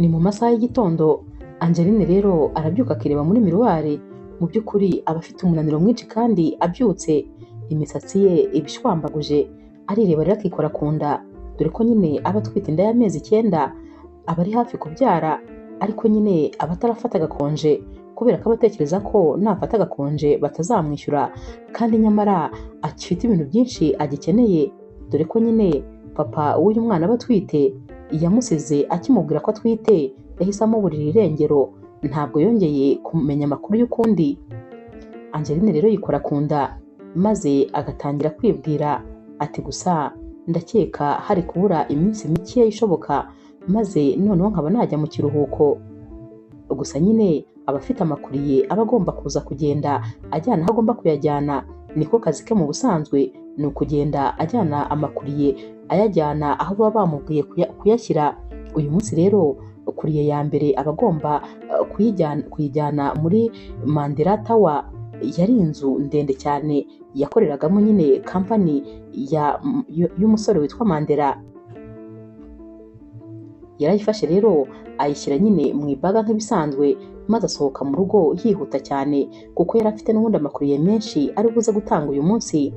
Ni mu masaha y'igitondo, Angeline rero arabyuka akireba muri miruwari, mu by'ukuri aba afite umunaniro mwinshi kandi abyutse, imisatsi ye iba ishwambaguje, arireba rero akikora ku nda, dore ko nyine aba atwite inda y'amezi 9, aba ari hafi kubyara, ariko nyine aba atarafata agakonje kubera ko aba atekereza ko nafata agakonje batazamwishyura, kandi nyamara agifite ibintu byinshi agikeneye, dore ko nyine papa w'uyu mwana aba atwite yamusize akimubwira ko atwite, yahise amuburira irengero, ntabwo yongeye kumenya amakuru y'ukundi. Angeline rero yikora ku nda maze agatangira kwibwira ati gusa ndakeka hari kubura iminsi mike ishoboka, maze noneho nkaba najya mu kiruhuko. Gusa nyine aba afite amakuriye aba agomba kuza kugenda ajyana aho agomba kuyajyana, niko kazi ke mu busanzwe ni ukugenda ajyana amakuriye ayajyana aho baba bamubwiye kuyashyira. Uyu munsi rero kuriye ya mbere aba agomba kuyijyana muri Mandela Tower, yari inzu ndende cyane yakoreragamo nyine kampani y'umusore witwa Mandela. Yarayifashe rero ayishyira nyine mu ibaga nk'ibisanzwe, maze asohoka mu rugo yihuta cyane kuko yari afite n'ubundi amakuriye menshi ari buze gutanga uyu munsi.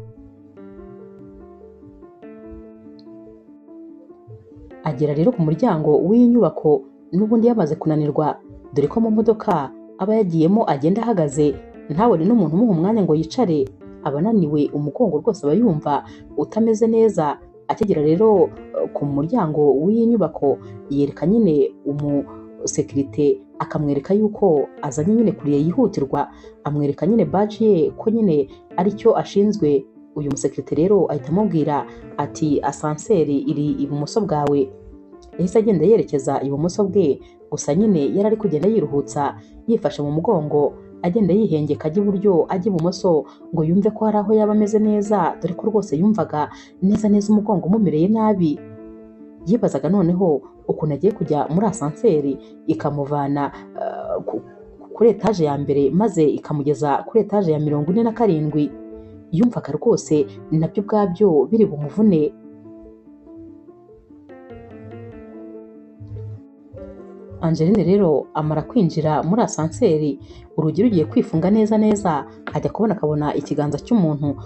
Agera rero ku muryango w'iyi nyubako n'ubundi yamaze kunanirwa, dore ko mu modoka aba yagiyemo agenda ahagaze, ntabone n'umuntu umuha umwanya ngo yicare, aba ananiwe, umugongo rwose aba yumva utameze neza. Akigera rero ku muryango w'iyi nyubako yereka nyine umusekirite, akamwereka yuko azanye nyine kuriye yihutirwa, amwereka nyine baji ye ko nyine aricyo ashinzwe. Uyu musekirite rero ahita amubwira ati asanseri iri ibumoso bwawe. Yahise agenda yerekeza ibumoso bwe, gusa nyine yari ari kugenda yiruhutsa yifashe mu mugongo, agenda yihengeka ajya iburyo ajya ibumoso ngo yumve ko hari aho yaba ameze neza, dore ko rwose yumvaga neza neza umugongo umumereye nabi. Yibazaga noneho ukuntu agiye kujya muri asanseri ikamuvana kuri etaje ya mbere maze ikamugeza kuri etaje ya 47. Yumvaga rwose nabyo ubwabyo biri bumuvune. Angeline rero amara kwinjira muri asanseri, urugi rugiye kwifunga neza neza, ajya kubona akabona ikiganza cy'umuntu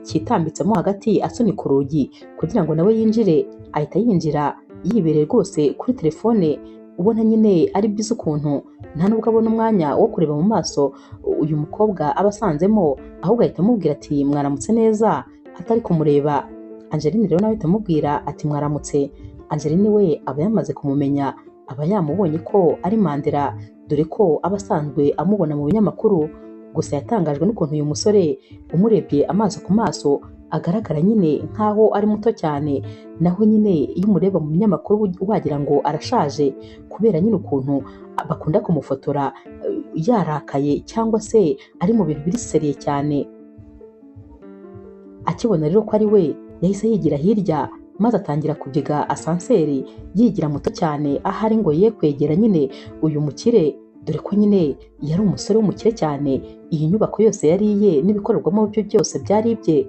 cyitambitsemo hagati asunika urugi kugira ngo nawe yinjire. Ahita yinjira yibereye rwose kuri telefone, ubona nyine ari byiza ukuntu nta nubwo abona umwanya wo kureba mu maso uyu mukobwa aba asanzemo, ahubwo ahita amubwira ati mwaramutse neza, atari kumureba. Angeline rero nawe ahita amubwira ati mwaramutse. Angeline we aba yamaze kumumenya, aba yamubonye ko ari Mandela, dore ko aba asanzwe amubona mu binyamakuru. Gusa yatangajwe n'ukuntu uyu musore umurebye amaso ku maso agaragara nyine nk'aho ari muto cyane, naho nyine iyo umureba mu binyamakuru wagira ngo arashaje, kubera nyine ukuntu bakunda kumufotora yarakaye cyangwa se ari mu bintu biri seriye cyane. Akibona rero ko ari we, yahise yigira hirya maze atangira kubyiga asanseri yigira muto cyane ahari ngo ye kwegera nyine uyu mukire, dore ko nyine yari umusore w'umukire cyane, iyi nyubako yose yari iye n'ibikorerwamo byo byose byari ibye.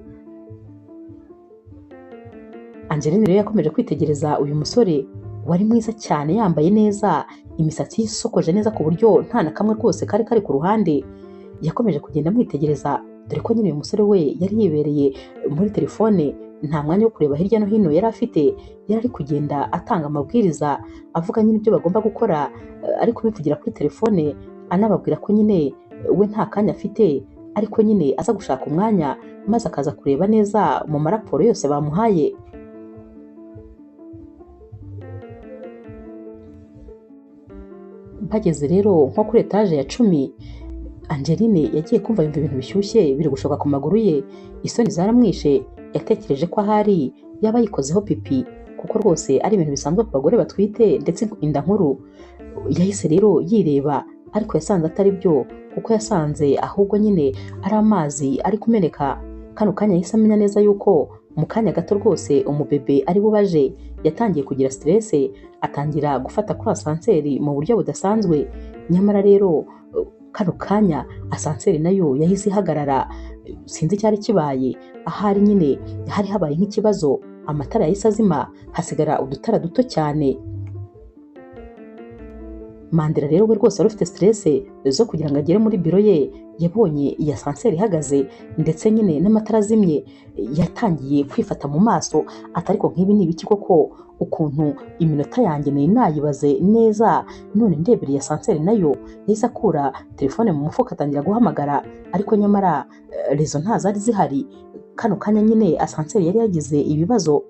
Angeline rero yakomeje kwitegereza uyu musore wari mwiza cyane, yambaye neza, imisatsi ye isokoje neza ku buryo nta na kamwe rwose kari kari ku ruhande. Yakomeje kugenda amwitegereza, dore ko nyine uyu musore we yari yibereye muri telefone, nta mwanya wo kureba hirya no hino yari afite, yari ari kugenda atanga amabwiriza avuga nyine ibyo bagomba gukora, ari kubivugira kuri telefone, anababwira ko nyine we nta kanya afite, ariko nyine aza gushaka umwanya maze akaza kureba neza mu maraporo yose bamuhaye. Bageze rero nko kuri etaje ya 10, Angeline yagiye kumva yumva ibintu bishyushye biri gushoka ku maguru ye, isoni zaramwishe, yatekereje ko ahari yaba yikozeho pipi, kuko rwose ari ibintu bisanzwe ku bagore batwite ndetse inda nkuru. Yahise rero yireba, ariko yasanze atari byo, kuko yasanze ahubwo nyine ari amazi ari kumeneka. Kano kanya yahise amenya neza yuko mu kanya gato rwose umubebe ari bubaje. Yatangiye kugira stress, atangira gufata kuri asanseri mu buryo budasanzwe. Nyamara rero kano kanya asanseri nayo yahise ihagarara, sinzi icyari kibaye, ahari nyine hari habaye nk'ikibazo, amatara yahise azima, hasigara udutara duto cyane. Mandela rero we rwose wari ufite stress zo kugira ngo agere muri biro ye, yabonye iya sanseri ihagaze ndetse nyine n'amatara azimye, yatangiye kwifata mu maso ati ariko nk'ibi ni ibiki koko, ukuntu iminota yanjye nari nayibaze neza, none ndebera iya sanseri nayo. Yahise akura telefone mu mufuka atangira guhamagara, ariko nyamara rezo ntazari zihari. Kano kanya nyine asanseri yari yagize ibibazo.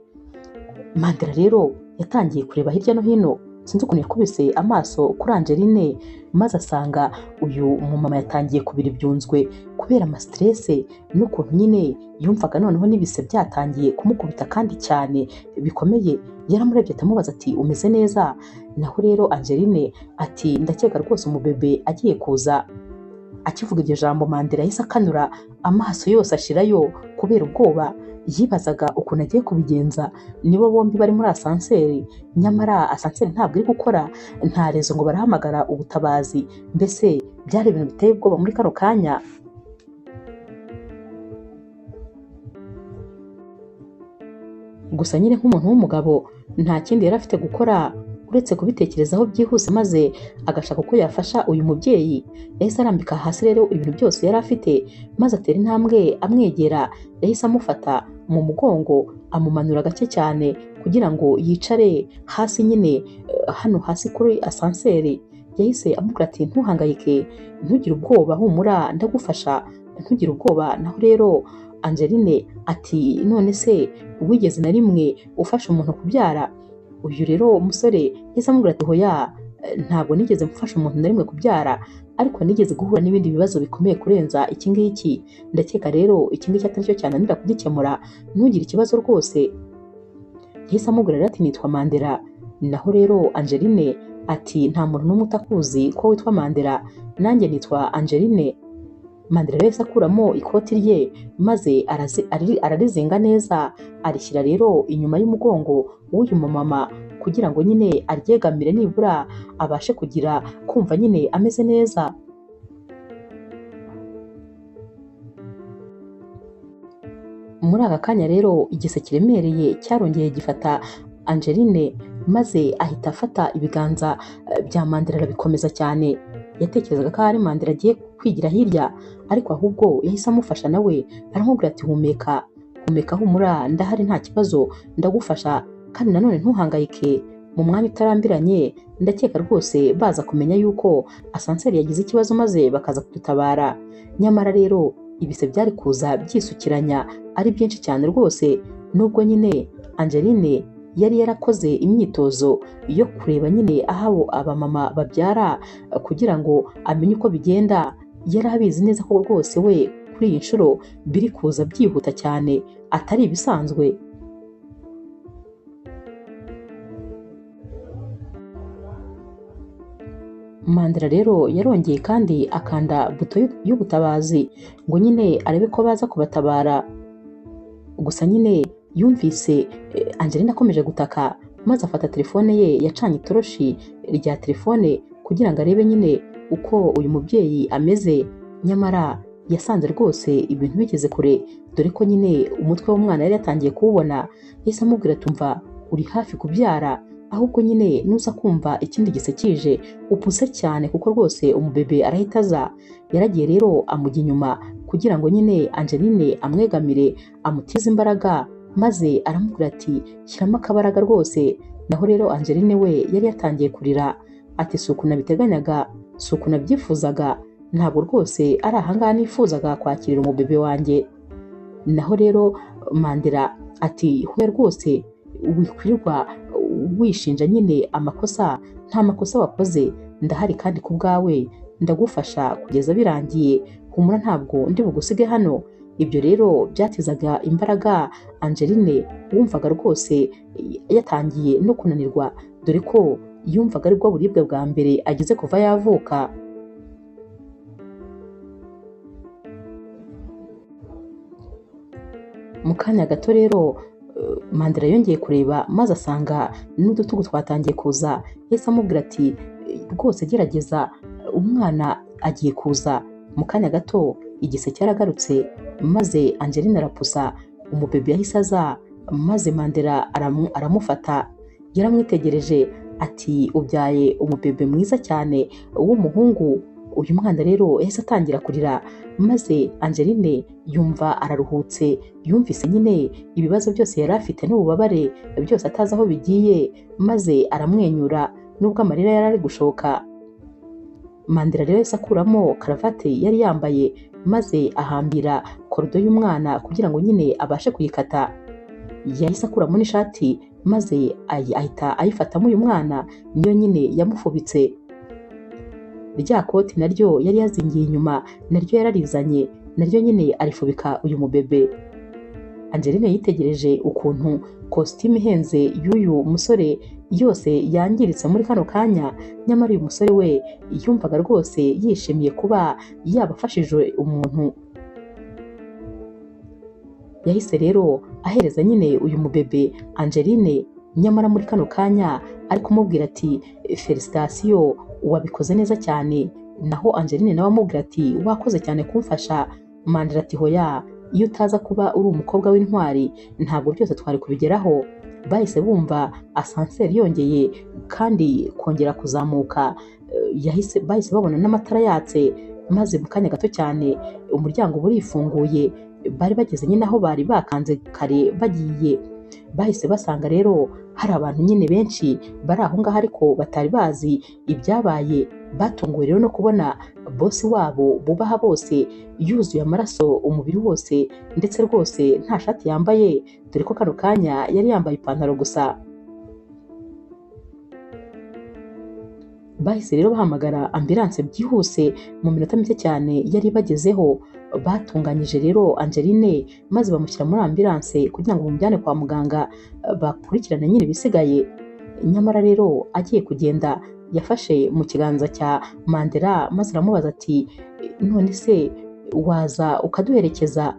Mandela rero yatangiye kureba hirya no hino, sinzi ukuntu yakubise amaso kuri Angeline, maze asanga uyu mumama yatangiye kubira ibyunzwe kubera amastrese n'ukuntu nyine yumvaga noneho n'ibise byatangiye kumukubita kandi cyane bikomeye. Yaramurebye atamubaza ati umeze neza? Naho rero Angeline ati ndakeka rwose umubebe agiye kuza. Akivuga iryo jambo Mandela yahise akanura amaso yose ashirayo kubera ubwoba. Yibazaga ukuntu agiye kubigenza, nibo bombi bari muri asanseri, nyamara asanseri ntabwo iri gukora, nta rezo ngo barahamagara ubutabazi. Mbese byari ibintu biteye ubwoba muri kano kanya. Gusa nyine nk'umuntu w'umugabo nta kindi yari afite gukora uretse kubitekerezaho byihuse, maze agashaka uko yafasha uyu mubyeyi. Yahise arambika hasi rero ibintu byose yari afite, maze atera intambwe amwegera. Yahise amufata mu mugongo amumanura gake cyane kugira ngo yicare hasi nyine hano hasi kuri asanseri. Yahise amubwira ati ntuhangayike, ntugire ubwoba, humura ndagufasha, ntugire ubwoba. Naho rero Angeline ati none se wigeze na rimwe ufasha umuntu kubyara? Uyu rero umusore yahise amubwira ati hoya, ntabwo nigeze mfasha umuntu na rimwe kubyara, ariko nigeze guhura n'ibindi bibazo bikomeye kurenza iki ngiki. Ndakeka rero iki ngiki atari cyo cyananira kugikemura, ntugire ikibazo rwose. Yahise amubwira rero ati nitwa Mandela. Naho rero Angeline ati nta muntu n'umwe utakuzi ko witwa Mandela, nanjye nitwa Angeline. Mandela rero yahise akuramo ikoti rye maze ararizinga neza, arishyira rero inyuma y'umugongo w'uyu mumama kugira ngo nyine aryegamire nibura abashe kugira kumva nyine ameze neza. Muri aka kanya rero igise kiremereye cyarongeye gifata Angeline, maze ahita afata ibiganza bya Mandela arabikomeza cyane. Yatekerezaga ko ahari Mandela agiye kwigira hirya, ariko ahubwo yahise amufasha nawe aramubwira ati humeka, humeka, humura, ndahari nta kibazo, ndagufasha, kandi nanone ntuhangayike. Mu mwanya utarambiranye ndakeka rwose baza kumenya yuko asanseri yagize ikibazo maze bakaza kudutabara. Nyamara rero ibise byari kuza byisukiranya ari byinshi cyane rwose, nubwo nyine Angeline yari yarakoze imyitozo yo kureba nyine aho abamama babyara kugira ngo amenye uko bigenda. Yari abizi neza ko rwose we kuri iyi nshuro biri kuza byihuta cyane atari ibisanzwe. Mandela rero yarongeye kandi akanda buto y'ubutabazi ngo nyine arebe ko baza kubatabara. Gusa nyine yumvise Angeline akomeje gutaka, maze afata telefone ye yacanye itoroshi rya telefone kugira ngo arebe nyine uko uyu mubyeyi ameze. Nyamara yasanze rwose ibintu bigeze kure, dore ko nyine umutwe w'umwana yari yatangiye kuwubona. Yahise amubwira ati umva uri hafi kubyara, ahubwo nyine nuza kumva ikindi gise kije upuse cyane kuko rwose umubebe arahita aza. Yaragiye rero amujya inyuma kugira ngo nyine Angeline amwegamire amutize imbaraga, maze aramubwira ati shyiramo akabaraga rwose. Naho rero Angeline we yari yatangiye kurira ati si uku nabiteganyaga, si uku nabyifuzaga, ntabwo rwose ari ahangaha nifuzaga kwakirira umubebe wanjye. Naho rero Mandela ati hoya rwose wikwirirwa wishinja nyine amakosa, nta makosa wakoze, ndahari kandi ku bwawe ndagufasha kugeza birangiye, humura ntabwo ndi bugusige hano. Ibyo rero byatizaga imbaraga Angeline wumvaga rwose yatangiye no kunanirwa, dore ko yumvaga aribwo buribwe bwa mbere agize kuva yavuka. Mu kanya gato rero Mandela yongeye kureba maze asanga n'udutugu twatangiye kuza. Yahise amubwira ati rwose gerageza, umwana agiye kuza. Mu kanya gato igise cyaragarutse maze Angeline arapusa, umubebe yahise aza maze Mandela aramufata. Yaramwitegereje ati ubyaye umubebe mwiza cyane w'umuhungu. Uyu mwana rero yahise atangira kurira, maze Angeline yumva araruhutse, yumvise nyine ibibazo byose yari afite n'ububabare byose atazi aho bigiye, maze aramwenyura nubwo amarira yari ari gushoka. Mandela rero yahise akuramo karavate yari yambaye, maze ahambira korodo y'umwana kugira ngo nyine abashe kuyikata. Yahise akuramo n'ishati maze ahita ayifatamo uyu mwana, niyo nyine yamufubitse. Rya koti naryo yari yazingiye inyuma naryo yararizanye, naryo nyine arifubika uyu mubebe. Angeline yitegereje ukuntu kositimu ihenze y'uyu musore yose yangiritse muri kano kanya, nyamara uyu musore we yumvaga rwose yishimiye kuba yabafashije umuntu. Yahise rero ahereza nyine uyu mubebe Angeline, nyamara muri kano kanya ari kumubwira ati felicitasiyo wabikoze neza cyane. Naho Angeline nawe amubwira ati wakoze cyane kumfasha. Mandela ati hoya, iyo utaza kuba uri umukobwa w'intwari ntabwo byose twari kubigeraho. Bahise bumva asanseri yongeye kandi kongera kuzamuka, bahise babona n'amatara yatse, maze mu kanya gato cyane umuryango uba urifunguye. Bari bageze nyine aho bari bakanze kare bagiye. Bahise basanga rero hari abantu nyine benshi bari aho ngaho ariko batari bazi ibyabaye. Batunguwe rero no kubona bosi wabo bubaha bose yuzuye amaraso umubiri wose, ndetse rwose nta shati yambaye, dore ko kano kanya yari yambaye ipantaro gusa. Bahise rero bahamagara ambilanse byihuse, mu minota mike cyane yari ibagezeho. Batunganyije rero Angeline maze bamushyira muri ambilanse kugira ngo bamujyane kwa muganga bakurikirane nyine ibisigaye. Nyamara rero agiye kugenda yafashe mu kiganza cya Mandela maze aramubaza ati none se waza ukaduherekeza?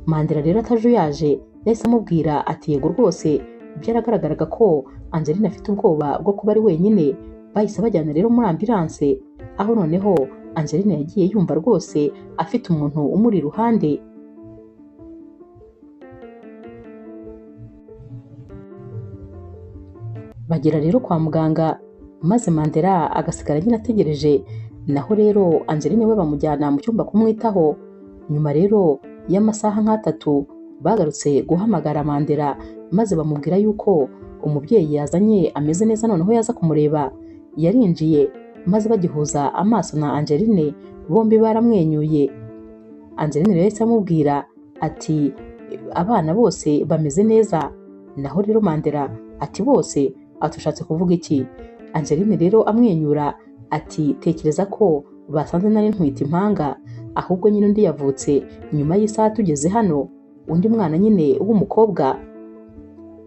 Mandela rero atajuyaje yahise amubwira ati yego rwose. Byaragaragaraga ko Angeline afite ubwoba bwo kuba ari wenyine. Bahise bajyana rero muri ambilanse, aho noneho Angeline yagiye yumva rwose afite umuntu umuri iruhande. Bagera rero kwa muganga, maze Mandela agasigara nyine ategereje. Naho rero Angeline we bamujyana mu cyumba kumwitaho. Nyuma rero y'amasaha nk'atatu bagarutse guhamagara Mandela, maze bamubwira yuko umubyeyi yazanye ameze neza, noneho yaza kumureba. Yarinjiye maze bagihuza amaso na Angeline bombi baramwenyuye. Angeline rero yahise amubwira ati abana bose bameze neza. Naho rero Mandela ati bose? Atushatse kuvuga iki? Angeline rero amwenyura ati tekereza ko basanze nari ntwite impanga, ahubwo nyine undi yavutse nyuma y'isaha tugeze hano, undi mwana nyine w'umukobwa.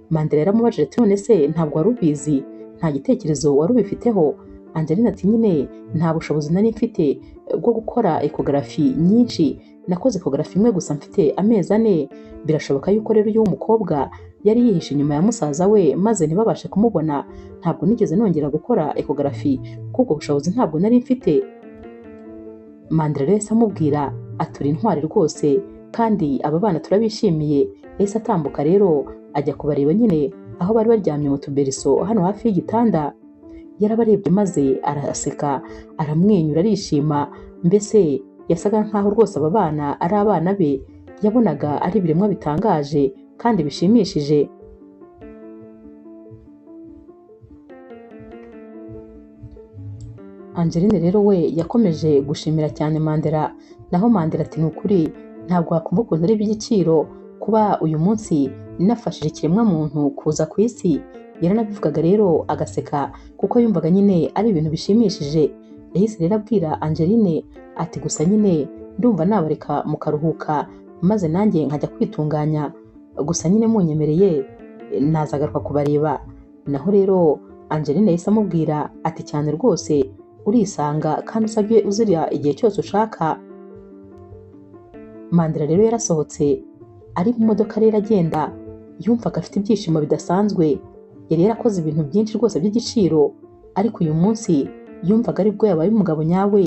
Mandela yaramubajije ati none se ntabwo wari ubizi? Nta gitekerezo wari ubifiteho? Angeline ati nyine nta bushobozi nari mfite bwo gukora ekogarafi nyinshi, nakoze ekogarafi imwe gusa mfite amezi 4. Birashoboka yuko rero uyu w'umukobwa yari yihishe inyuma ya musaza we maze ntibabashe kumubona. Ntabwo nigeze nongera gukora ekogarafi kuko ubwo bushobozi ntabwo nari mfite. Mandela rero yahise amubwira ati uri intwari rwose kandi aba bana turabishimiye. Yahise atambuka rero ajya kubareba nyine aho bari baryamye mu tuberiso hano hafi y'igitanda. Yarabarebye maze araseka, aramwenyura, arishima. Mbese yasaga nkaho rwose aba bana ari abana be, yabonaga ari ibiremwa bitangaje kandi bishimishije. Angeline rero we yakomeje gushimira cyane Mandela. Naho Mandela ati ni ukuri ntabwo wakumva ukuntu ari iby'igiciro kuba uyu munsi nafashije ikiremwamuntu kuza ku isi. Yaranabivugaga rero agaseka kuko yumvaga nyine ari ibintu bishimishije. Yahise rero abwira Angeline ati gusa nyine ndumva nabareka mukaruhuka maze nanjye nkajya kwitunganya, gusa nyine munyemereye nazagaruka kubareba. Naho rero Angeline yahise amubwira ati cyane rwose urisanga kandi usabye uzira igihe cyose ushaka. Mandela rero yarasohotse ari mu modoka rero agenda, yumvaga afite ibyishimo bidasanzwe. Yari yarakoze ibintu byinshi rwose by'igiciro, ariko uyu munsi yumvaga aribwo yabaye umugabo nyawe,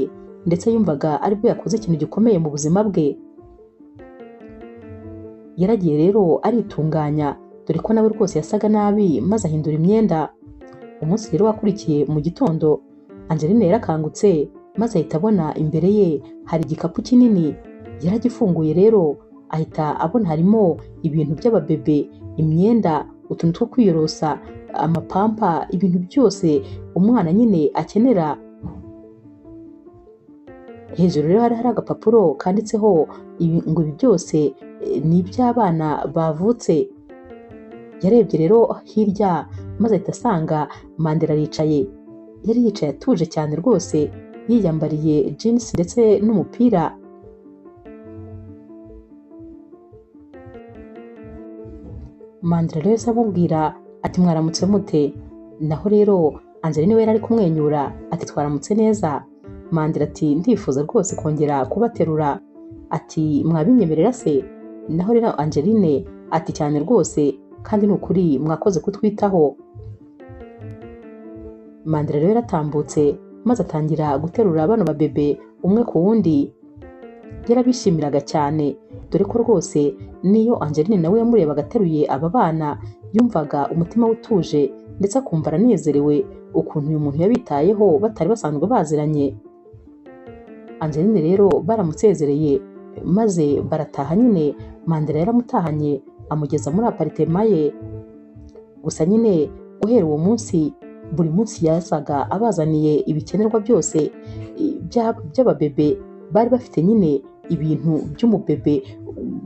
ndetse yumvaga aribwo yakoze ikintu gikomeye mu buzima bwe. Yaragiye rero aritunganya, dore ko nawe rwose yasaga nabi, maze ahindura imyenda. Umunsi rero wakurikiye mu gitondo, Angeline yarakangutse maze ahita abona imbere ye hari igikapu kinini. Yaragifunguye rero ahita abona harimo ibintu by'ababebe, imyenda, utuntu two kwiyorosa, amapampa, ibintu byose umwana nyine akenera. Hejuru rero hari hari agapapuro kanditseho ngo ibi byose ni iby'abana bavutse. Yarebye rero hirya maze ahita asanga Mandela aricaye. Yari yicaye atuje cyane rwose, yiyambariye jeans ndetse n'umupira. Mandela rero yahise amubwira ati mwaramutse mute? Naho rero Angeline we yari ari kumwenyura ati twaramutse neza. Mandela ati ndifuza rwose kongera kubaterura. Ati mwabinyemerera se? Naho rero Angeline ati cyane rwose, kandi ni ukuri mwakoze kutwitaho. Mandela rero yaratambutse maze atangira guterura bano babebe umwe ku wundi. Yarabishimiraga cyane, dore ko rwose n'iyo Angeline nawe yamurebaga ateruye aba bana yumvaga umutima we utuje ndetse akumva aranezerewe ukuntu uyu muntu yabitayeho batari basanzwe baziranye. Angeline rero baramusezereye maze barataha nyine. Mandela yaramutahanye amugeza muri aparitema ye. Gusa nyine guhera uwo munsi buri munsi yazaga abazaniye ibikenerwa byose by'ababebe bari bafite nyine, ibintu by'umubebe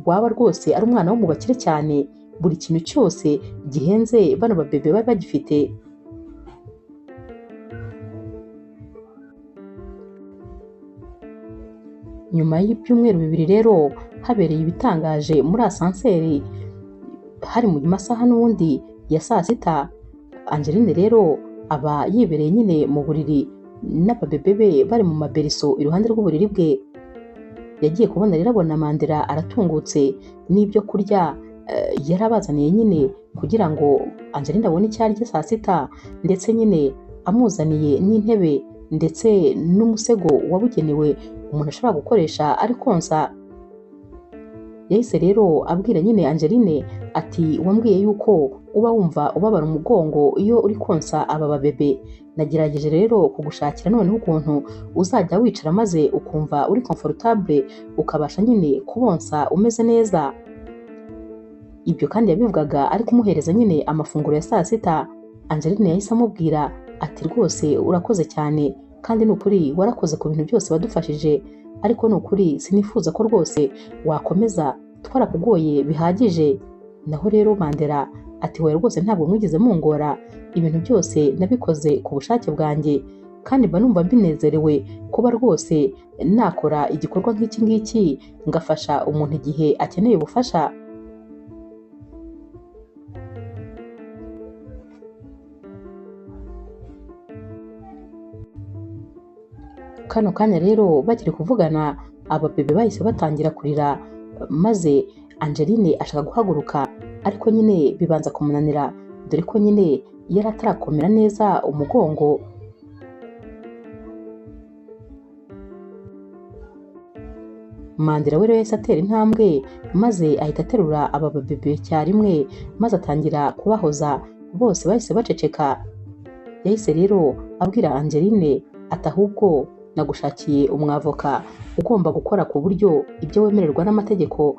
waba rwose ari umwana wo mu bakire cyane, buri kintu cyose gihenze bano babebe bari bagifite. Nyuma y'ibyumweru 2 rero habereye ibitangaje muri asanseri. Hari mu masaha n'ubundi ya saa 6. Angeline rero aba yibereye nyine mu buriri n'ababebe be bari mu maberiso iruhande rw'uburiri bwe. Yagiye kubona rero abona Mandela aratungutse n'ibyo kurya yarabazaniye nyine kugira ngo Angeline abone icyo arya saa 6, ndetse nyine amuzaniye n'intebe ndetse n'umusego wabugenewe umuntu ashobora gukoresha ari konsa. Yahise rero abwira nyine Angeline ati wambwiye yuko uba wumva ubabara umugongo iyo uri konsa aba babebe, nagerageje rero kugushakira noneho ukuntu uzajya wicara maze ukumva uri comfortable ukabasha nyine kubonsa umeze neza. Ibyo kandi yabivugaga ari kumuhereza nyine amafunguro ya saa 6. Angeline yahise amubwira ati rwose urakoze cyane, kandi ni ukuri warakoze ku bintu byose wadufashije, ariko ni ukuri sinifuza ko rwose wakomeza, twarakugoye bihagije. Naho rero Mandela ati wowe rwose ntabwo mwigeze mungora, ibintu byose nabikoze ku bushake bwanjye, kandi mba numva mbinezerewe kuba rwose nakora igikorwa nk'iki ngiki ngafasha umuntu igihe akeneye ubufasha. Kano kanya rero bakiri kuvugana ababebe bahise batangira kurira, maze Angeline ashaka guhaguruka ariko nyine bibanza kumunanira, dore ko nyine yari atarakomera neza umugongo. Mandela we rero yahise atera intambwe maze ahita aterura aba babebe cyarimwe maze atangira kubahoza, bose bahise baceceka. Yahise rero abwira Angeline ati ahubwo nagushakiye umwavoka ugomba gukora ku buryo ibyo wemererwa n'amategeko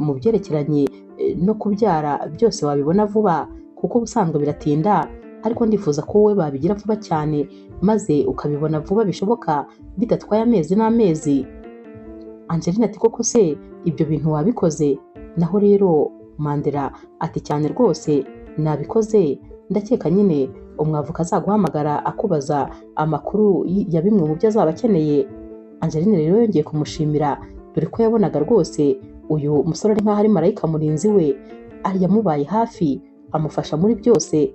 mu byerekeranye no kubyara byose wabibona vuba, kuko ubusanzwe biratinda, ariko ndifuza ko wowe babigira vuba cyane maze ukabibona vuba bishoboka bidatwaye amezi n'amezi. Angeline ati koko se ibyo bintu wabikoze? Naho rero Mandela ati cyane rwose nabikoze, ndakeka nyine umwavoka azaguhamagara akubaza amakuru ya bimwe mu byo azaba akeneye. Angeline rero yongeye kumushimira, dore ko yabonaga rwose uyu musore ari nkaho ari marayika murinzi we, ari yamubaye hafi amufasha muri byose.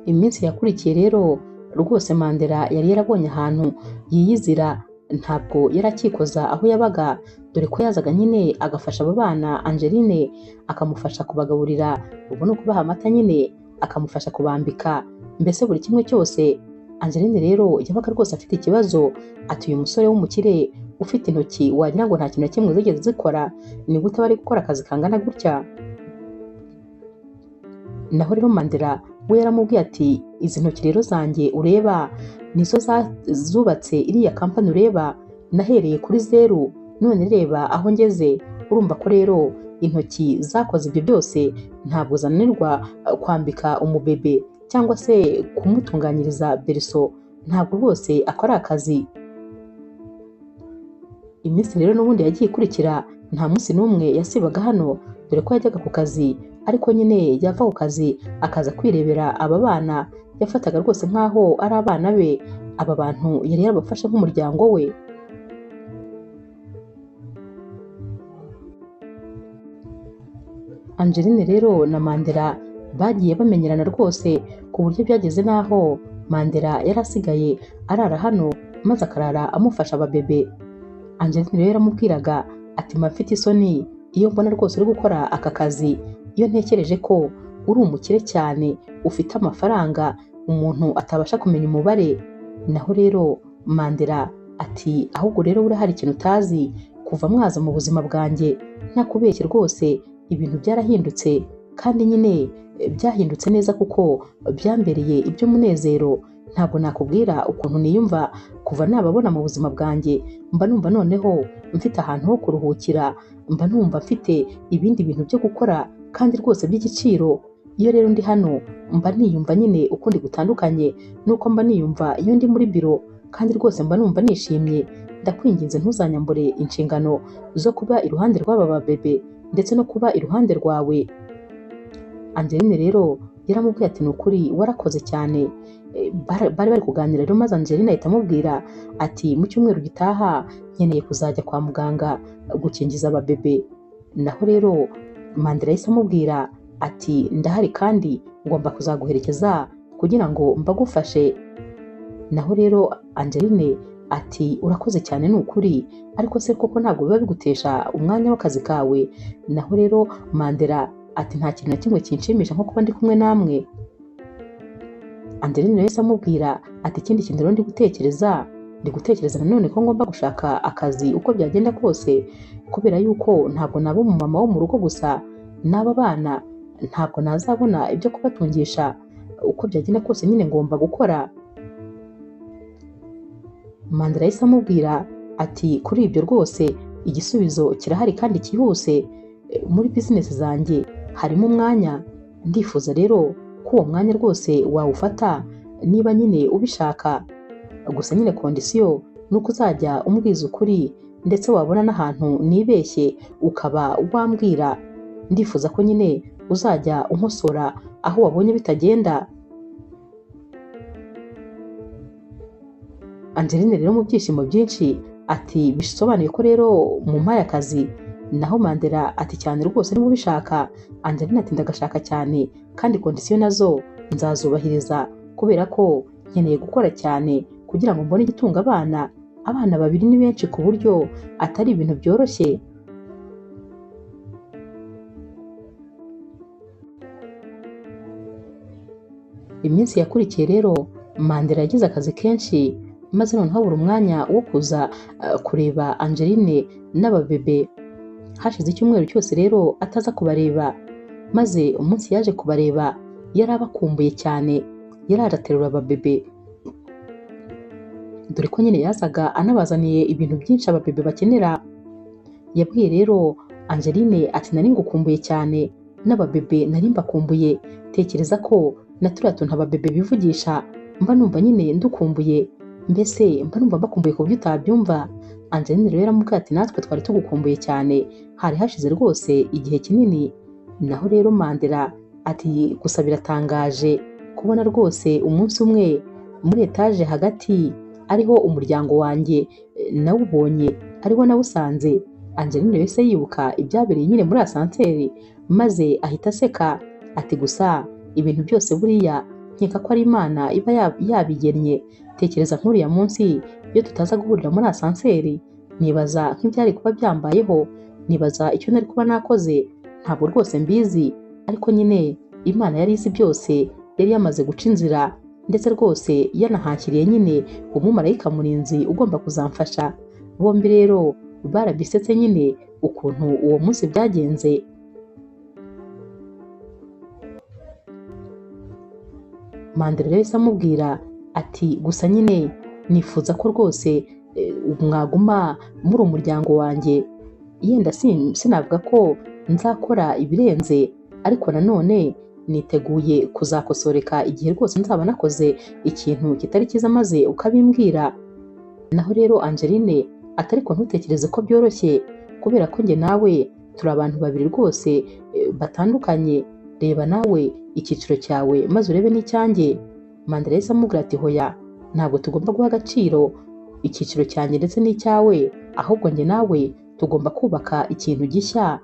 Iminsi yakurikiye rero rwose Mandela yari yarabonye ahantu yiyizira, ntabwo yari akikoza aho yabaga, dore ko yazaga nyine agafasha aba bana Angeline akamufasha kubagaburira, ubwo ni ukubaha amata nyine, akamufasha kubambika, mbese buri kimwe cyose. Angeline rero yabaga rwose afite ikibazo, ati uyu musore w'umukire ufite intoki wagira ngo nta kintu na kimwe zigeze zikora, ni gute aba ari gukora akazi kangana gutya? Naho rero Mandela we yaramubwiye ati izi ntoki rero zanjye ureba nizo zubatse iriya kampani ureba, nahereye kuri zeru none reba aho ngeze. Urumva ko rero intoki zakoze ibyo byose ntabwo zananirwa kwambika umubebe cyangwa se kumutunganyiriza beriso, ntabwo rwose akora akazi. Iminsi rero n'ubundi yagiye ikurikira nta munsi n'umwe yasibaga hano, dore ko yajyaga ku kazi ariko nyine yava ku kazi akaza kwirebera aba bana yafataga rwose nk'aho ari abana be. Aba bantu yari yarabafashe nk'umuryango we. Angeline rero na Mandela bagiye bamenyerana rwose ku buryo byageze n'aho Mandela yari asigaye arara hano maze akarara amufasha ababebe. Angeline rero yaramubwiraga ati mba mfite isoni iyo mbona rwose uri gukora aka kazi, iyo ntekereje ko uri umukire cyane ufite amafaranga umuntu atabasha kumenya umubare. Naho rero Mandela ati ahubwo rero buriya hari ikintu utazi, kuva mwaza mu buzima bwanjye ntakubeshye rwose ibintu byarahindutse, kandi nyine byahindutse neza kuko byambereye iby'umunezero. Ntabwo nakubwira ukuntu niyumva kuva nababona mu buzima bwanjye, mba numva noneho mfite ahantu ho kuruhukira, mba numva mfite ibindi bintu byo gukora kandi rwose by'igiciro. Iyo rero ndi hano mba niyumva nyine ukundi gutandukanye nuko mba niyumva iyo ndi muri biro, kandi rwose mba numva nishimye. Ndakwinginze ntuzanyambure inshingano zo kuba iruhande rw'aba babebe ndetse no kuba iruhande rwawe. Angeline rero yaramubwiye ati ni ukuri warakoze cyane. Bari bari kuganira rero maze Angeline ahita amubwira ati mu cyumweru gitaha nkeneye kuzajya kwa muganga gukingiza ababebe. Naho rero Mandela yahise amubwira ati ndahari kandi ngomba kuzaguherekeza kugira ngo mbagufashe. Naho rero Angeline ati urakoze cyane ni ukuri, ariko se koko ntabwo biba bigutesha umwanya w'akazi kawe? Naho rero Mandela ati nta kintu na kimwe kinshimisha nko kuba ndi kumwe namwe. Angeline yahise amubwira ati ikindi kintu rero ndi gutekereza nanone ko ngomba gushaka akazi uko byagenda kose, kubera yuko ntabwo naba umumama wo mu rugo gusa, n'aba bana ntabwo nazabona ibyo kubatungisha, uko byagenda kose nyine ngomba gukora. Mandela yahise amubwira ati kuri ibyo rwose igisubizo kirahari kandi cyihuse, muri bizinesi zanjye harimo umwanya, ndifuza rero ko uwo mwanya rwose wawufata niba nyine ubishaka, gusa nyine kondisiyo ni uko uzajya umbwiza ukuri ndetse wabona n'ahantu nibeshye ukaba wambwira. Ndifuza ko nyine uzajya unkosora aho wabonye bitagenda. Angeline rero mu byishimo byinshi ati bisobanuye ko rero mumpaye akazi. Naho Mandela ati cyane rwose niba ubishaka. Angeline ati ndagashaka cyane kandi kondisiyo nazo nzazubahiriza kubera ko nkeneye gukora cyane kugira ngo mbone igitunga abana. Abana babiri ni benshi ku buryo atari ibintu byoroshye. Iminsi yakurikiye rero Mandela yagize akazi kenshi maze noneho abura umwanya wo kuza kureba Angeline n'ababebe. Hashize icyumweru cyose rero ataza kubareba, maze umunsi yaje kubareba yari abakumbuye cyane, yari araterura ababebe, dore ko nyine yazaga anabazaniye ibintu byinshi ababebe bakenera. Yabwiye rero Angeline ati nari ngukumbuye cyane n'ababebe nari mbakumbuye, tekereza ko na turiya tuntu ababebe bivugisha mba numva nyine ndukumbuye, mbese mba numva mbakumbuye ku buryo utabyumva. Angeline rero yaramubwiye ati natwe twari tugukumbuye cyane, hari hashize rwose igihe kinini. Naho rero Mandela ati gusa biratangaje kubona rwose umunsi umwe muri etaje hagati ariho umuryango wanjye nawubonye, ariho nawusanze. Angeline yahise yibuka ibyabereye nyine muri asanseri maze ahita aseka ati gusa ibintu byose buriya nkeka ko ari Imana iba yabigennye. Tekereza nk'uriya munsi iyo tutaza guhurira muri asanseri, nibaza nk'ibyari kuba byambayeho, nibaza icyo nari kuba nakoze, ntabwo rwose mbizi, ariko nyine Imana yari izi byose, yari yamaze guca inzira ndetse rwose yanahakiriye nyine umumarayika murinzi ugomba kuzamfasha. Bombi rero barabisetse nyine ukuntu uwo munsi byagenze. Mandela rero yahise amubwira ati gusa nyine nifuza ko rwose mwaguma muri umuryango wanjye, yenda sinavuga ko nzakora ibirenze, ariko nanone niteguye kuzakosoreka igihe rwose nzaba nakoze ikintu kitari cyiza maze ukabimbwira. Naho rero Angeline ati ariko ntutekereze ko byoroshye kubera ko njye nawe turi abantu babiri rwose batandukanye, reba nawe icyiciro cyawe maze urebe n'icyanjye. Mandela yahise amubwira ati hoya, ntabwo tugomba guha agaciro icyiciro cyanjye ndetse n'icyawe, ahubwo njye nawe tugomba kubaka ikintu gishya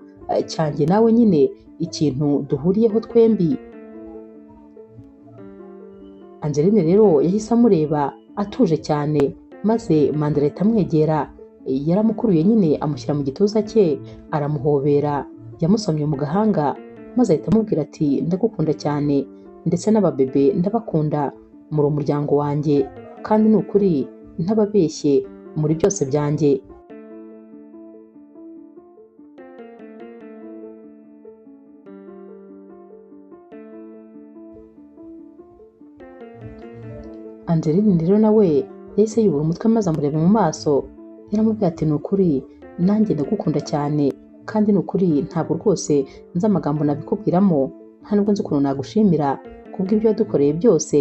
cyanjye nawe nyine, ikintu duhuriyeho twembi. Angeline rero yahise amureba atuje cyane, maze Mandela ahita amwegera, yaramukuruye nyine amushyira mu gituza cye aramuhobera, yamusomye mu gahanga maze ahita amubwira ati ndagukunda cyane ndetse n'ababebe ndabakunda, muri umuryango wanjye kandi ni ukuri ntababeshye muri byose byanjye. Angeline rero nawe yahise yubura umutwe maze amureba mu maso, yaramubwiye ati ni ukuri nanjye ndagukunda cyane kandi ni ukuri ntabwo rwose nzi amagambo nabikubwiramo, nta nubwo nzi ukuntu nagushimira kubw'ibyo wadukoreye byose.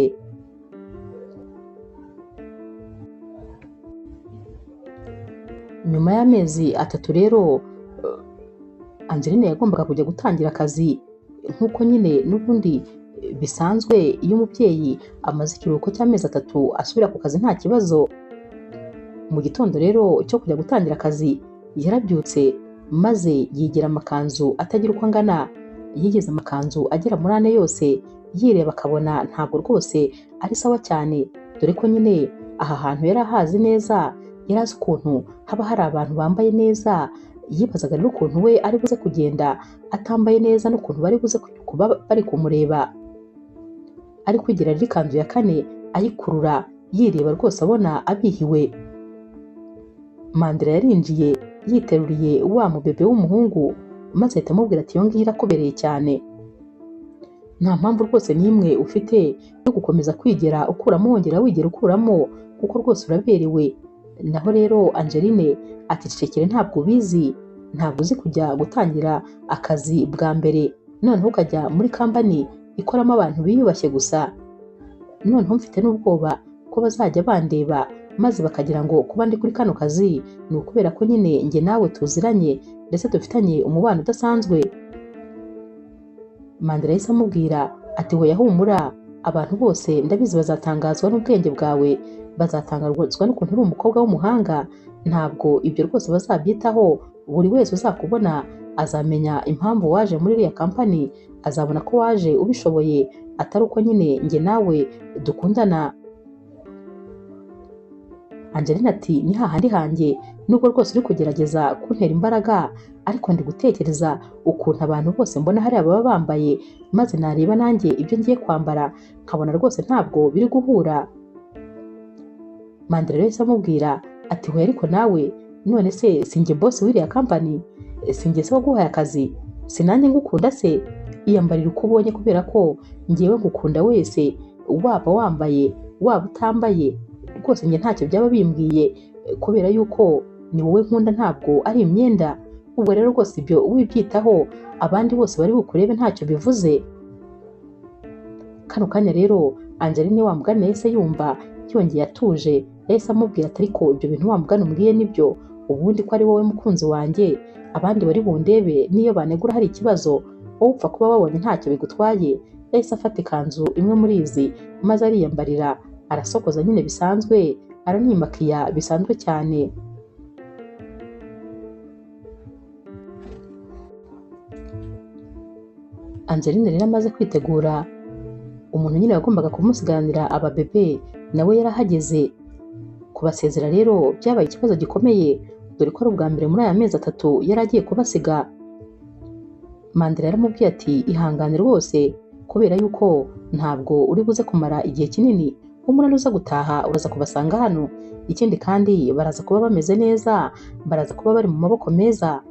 Nyuma y'amezi 3 rero Angeline yagombaga kujya gutangira akazi nk'uko nyine n'ubundi bisanzwe iyo umubyeyi amaze ikiruhuko cy'amezi 3 asubira ku kazi nta kibazo. Mu gitondo rero cyo kujya gutangira akazi yarabyutse maze yigira amakanzu atagira uko angana, yigeze amakanzu agera muri 4 yose, yireba akabona ntabwo rwose ari sawa cyane, dore ko nyine aha hantu yari ahazi neza, yari azi ukuntu haba hari abantu bambaye neza, yibazaga rero ukuntu we ari buze kugenda atambaye neza n'ukuntu bari buze kuba bari kumureba. Ari kwigira rero ikanzu ya 4 ayikurura yireba rwose abona abihiwe. Mandela yarinjiye yiteruriye wa mubebe w'umuhungu maze ahita amubwira ati iyo ngiyo irakubereye cyane, nta mpamvu rwose n'imwe ufite yo gukomeza kwigera ukuramo wongera wigera ukuramo kuko rwose uraberewe. Naho rero Angeline ati cecekere ntabwo ubizi, ntabwo uzi kujya gutangira akazi bwa mbere noneho ukajya muri kampani ikoramo abantu biyubashye gusa, noneho mfite n'ubwoba ko bazajya bandeba maze bakagira ngo kuba ndi kuri kano kazi ni ukubera ko nyine njye nawe tuziranye ndetse dufitanye umubano udasanzwe. Mandela yahise amubwira ati hoya humura, abantu bose ndabizi bazatangazwa n'ubwenge bwawe, bazatangazwa n'ukuntu uri umukobwa w'umuhanga, ntabwo ibyo rwose bazabyitaho, buri wese uzakubona azamenya impamvu waje muri iriya kampani, azabona ko waje ubishoboye atari uko nyine njye nawe dukundana. Angeline ati ni hahandi hanjye nubwo rwose uri kugerageza kuntera imbaraga, ariko ndi gutekereza ukuntu abantu bose mbona hariya baba bambaye, maze nareba nanjye ibyo ngiye kwambara nkabona rwose ntabwo biri guhura. Mandela yahise amubwira ati hoya ariko nawe none se sinjye boss w'iriya kampani, sinjye se waguhaye akazi, sinanjye ngukunda se, iyambarira uko ubonye kubera ko njyewe ngukunda wese, waba wambaye waba utambaye rwose njye ntacyo byaba bimbwiye kubera yuko ni wowe nkunda ntabwo ari imyenda, ubwo rero rwose ibyo wibyitaho abandi bose bari bukurebe ntacyo bivuze. Kano kanya rero Angeline wa mugani yahise yumva yongeye atuje, yahise amubwira ati ariko ibyo bintu wa mugani umbwiye nibyo, ubundi ko ari wowe mukunzi wanjye, abandi bari bundebe niyo banegura hari ikibazo, wowe upfa kuba wabonye ntacyo bigutwaye. Yahise afata ikanzu imwe muri izi maze ariyambarira, arasokoza nyine bisanzwe, aranimakiya bisanzwe cyane. Angeline rero amaze kwitegura, umuntu nyine wagombaga kumusigaranira ababebe nawe yarahageze. Kubasezera rero byabaye ikibazo gikomeye, dore ko ari ubwa mbere muri aya mezi 3 yari agiye kubasiga. Mandela yaramubwiye ati ihangane rwose kubera yuko ntabwo uri buze kumara igihe kinini, umunani uza gutaha uraza kubasanga hano, ikindi kandi baraza kuba bameze neza, baraza kuba bari mu maboko meza.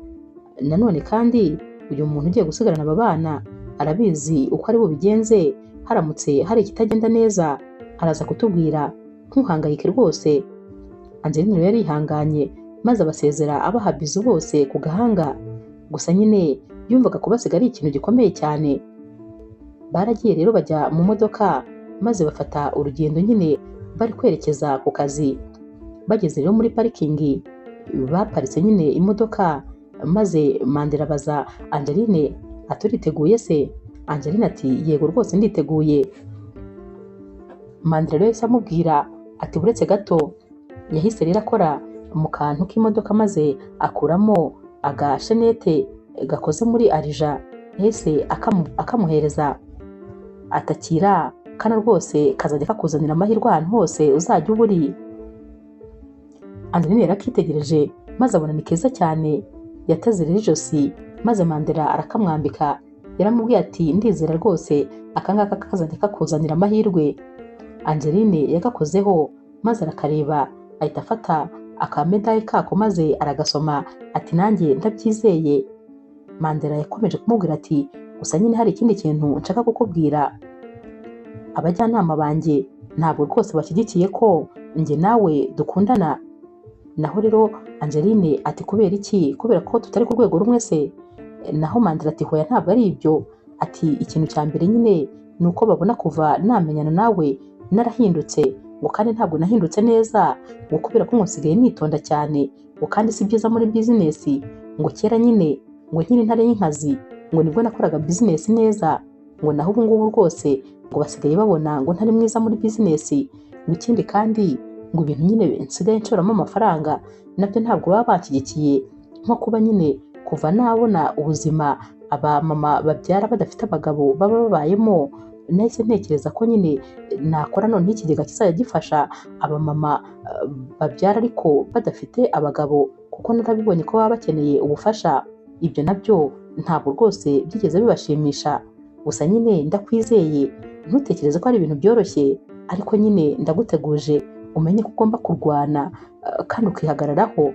Nanone kandi uyu muntu ugiye gusigarana aba bana arabizi uko ari bubigenze, Haramutse hari ikitagenda neza araza kutubwira, ntuhangayike rwose. Angeline rero yarihanganye maze abasezera abaha bizu bose ku gahanga. Gusa nyine yumvaga kubasiga ari ikintu gikomeye cyane. Baragiye rero bajya mu modoka maze bafata urugendo nyine bari kwerekeza ku kazi. Bageze rero muri parikingi baparitse nyine imodoka, maze Mandela abaza Angeline ati uriteguye se? Angeline ati yego rwose nditeguye. Mandela rero yahise amubwira ati buretse gato. Yahise rero akora mu kantu k'imodoka maze akuramo agashenete gakoze muri arija, yahise akamuhereza atakira kano rwose kazajya kakuzanira amahirwe ahantu hose uzajya uba uri. Angeline yarakitegereje maze abona ni keza cyane. Yateze rero ijosi maze Mandela arakamwambika. Yaramubwiye ati ndizera rwose aka ngaka kazajya kakuzanira amahirwe. Angeline yagakozeho maze arakareba, ahita afata akamedaye kako maze aragasoma ati nanjye ndabyizeye. Mandela yakomeje kumubwira ati gusa nyine hari ikindi kintu nshaka kukubwira. Abajyanama banjye ntabwo rwose bashyigikiye ko njye nawe dukundana. Naho rero Angeline ati kubera iki? Kubera ko tutari ku rwego rumwe se? Naho Mandela ati hoya ntabwo ari ibyo. Ati ikintu cya mbere nyine ni uko babona kuva namenyana nawe narahindutse, ngo kandi ntabwo nahindutse neza, ngo kubera ko nsigaye nitonda cyane, ngo kandi si byiza muri bizinesi, ngo kera nyine ngo nkiri intare y'inkazi ngo nibwo nakoraga bizinesi neza, ngo naho ubu ngubu rwose ngo basigaye babona ngo ntari mwiza muri bizinesi, ngo ikindi kandi ngo ibintu nyine nsigaye nshoramo amafaranga nabyo ntabwo baba banshyigikiye, nko kuba nyine kuva nabona ubuzima abamama babyara badafite abagabo baba babayemo, nahise ntekereza ko nyine nakora noneho ikigega kizajya gifasha abamama babyara ariko badafite abagabo, kuko narabibonye ko baba bakeneye ubufasha. Ibyo nabyo ntabwo rwose byigeze bibashimisha. Gusa nyine ndakwizeye, ntutekereze ko ari ibintu byoroshye, ariko nyine ndaguteguje umenye ko ugomba kurwana kandi ukihagararaho.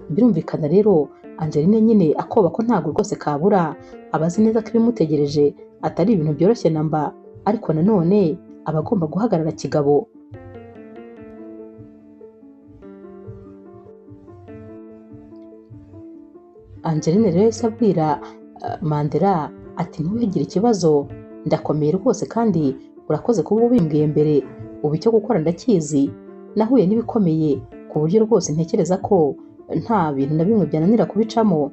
Birumvikana rero Angeline nyine akoba ko ntabwo rwose kabura, aba azi neza ko ibimutegereje atari ibintu byoroshye na mba, ariko nanone aba agomba guhagarara kigabo. Angeline rero yahise abwira Mandela ati ntuhegire ikibazo, ndakomeye rwose kandi urakoze kuba ubimbwiye mbere, ubu icyo gukora ndakizi, nahuye n'ibikomeye ku buryo rwose ntekereza ko nta bintu na bimwe byananira kubicamo.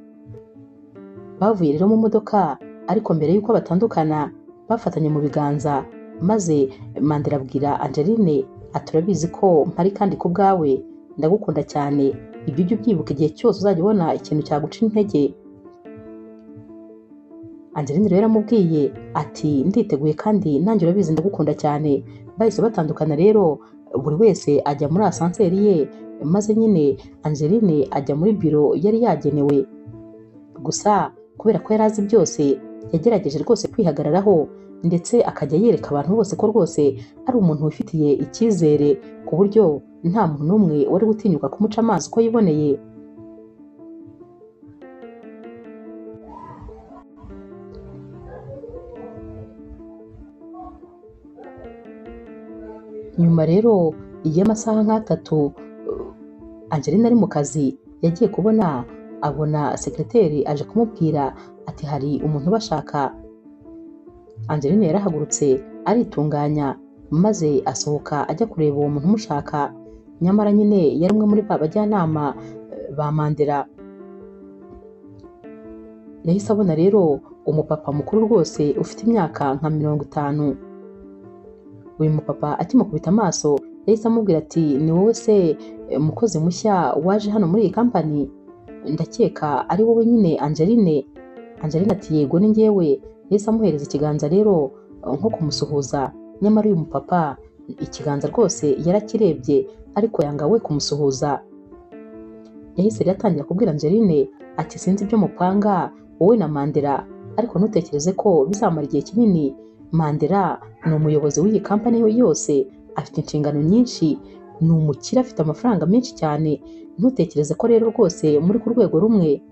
Bavuye rero mu modoka, ariko mbere y'uko batandukana bafatanye mu biganza, maze Mandela abwira Angeline ati urabizi ko mpari kandi ku bwawe ndagukunda cyane, ibyo ujye ubyibuka igihe cyose uzajya ubona ikintu cyaguca intege. Angeline rero yaramubwiye ati nditeguye kandi nanjye urabizi ndagukunda cyane. Bahise batandukana rero, buri wese ajya muri asanseri ye, maze nyine Angeline ajya muri biro yari yagenewe. Gusa kubera ko yari azi byose, yagerageje rwose kwihagararaho, ndetse akajya yereka abantu bose ko rwose ari umuntu wifitiye icyizere, ku buryo nta muntu n'umwe wari gutinyuka kumuca amazi uko yiboneye. Nyuma rero y'amasaha nk'atatu Angeline ari mu kazi, yagiye kubona abona sekreteri aje kumubwira ati hari umuntu ubashaka. Angeline yarahagurutse aritunganya maze asohoka ajya kureba uwo muntu umushaka, nyamara nyine yari umwe muri ba bajyanama ba Mandela. Yahise abona rero umupapa mukuru rwose ufite imyaka nka 50. Uyu mupapa akimukubita amaso yahise amubwira ati ni wowe se mukozi mushya waje hano muri iyi kampani? Ndakeka ari wowe nyine Angeline. Angeline ati yego ni njyewe. Yahise amuhereza ikiganza rero nko kumusuhuza, nyamara uyu mupapa ikiganza rwose yarakirebye ariko yanga we kumusuhuza. Yahise rero atangira kubwira Angeline ati sinzi ibyo mupanga wowe na Mandela, ariko ntutekereze ko bizamara igihe kinini. Mandela ni umuyobozi w'iyi kampani yose, afite inshingano nyinshi, ni umukire, afite amafaranga menshi cyane, ntutekereze ko rero rwose muri ku rwego rumwe.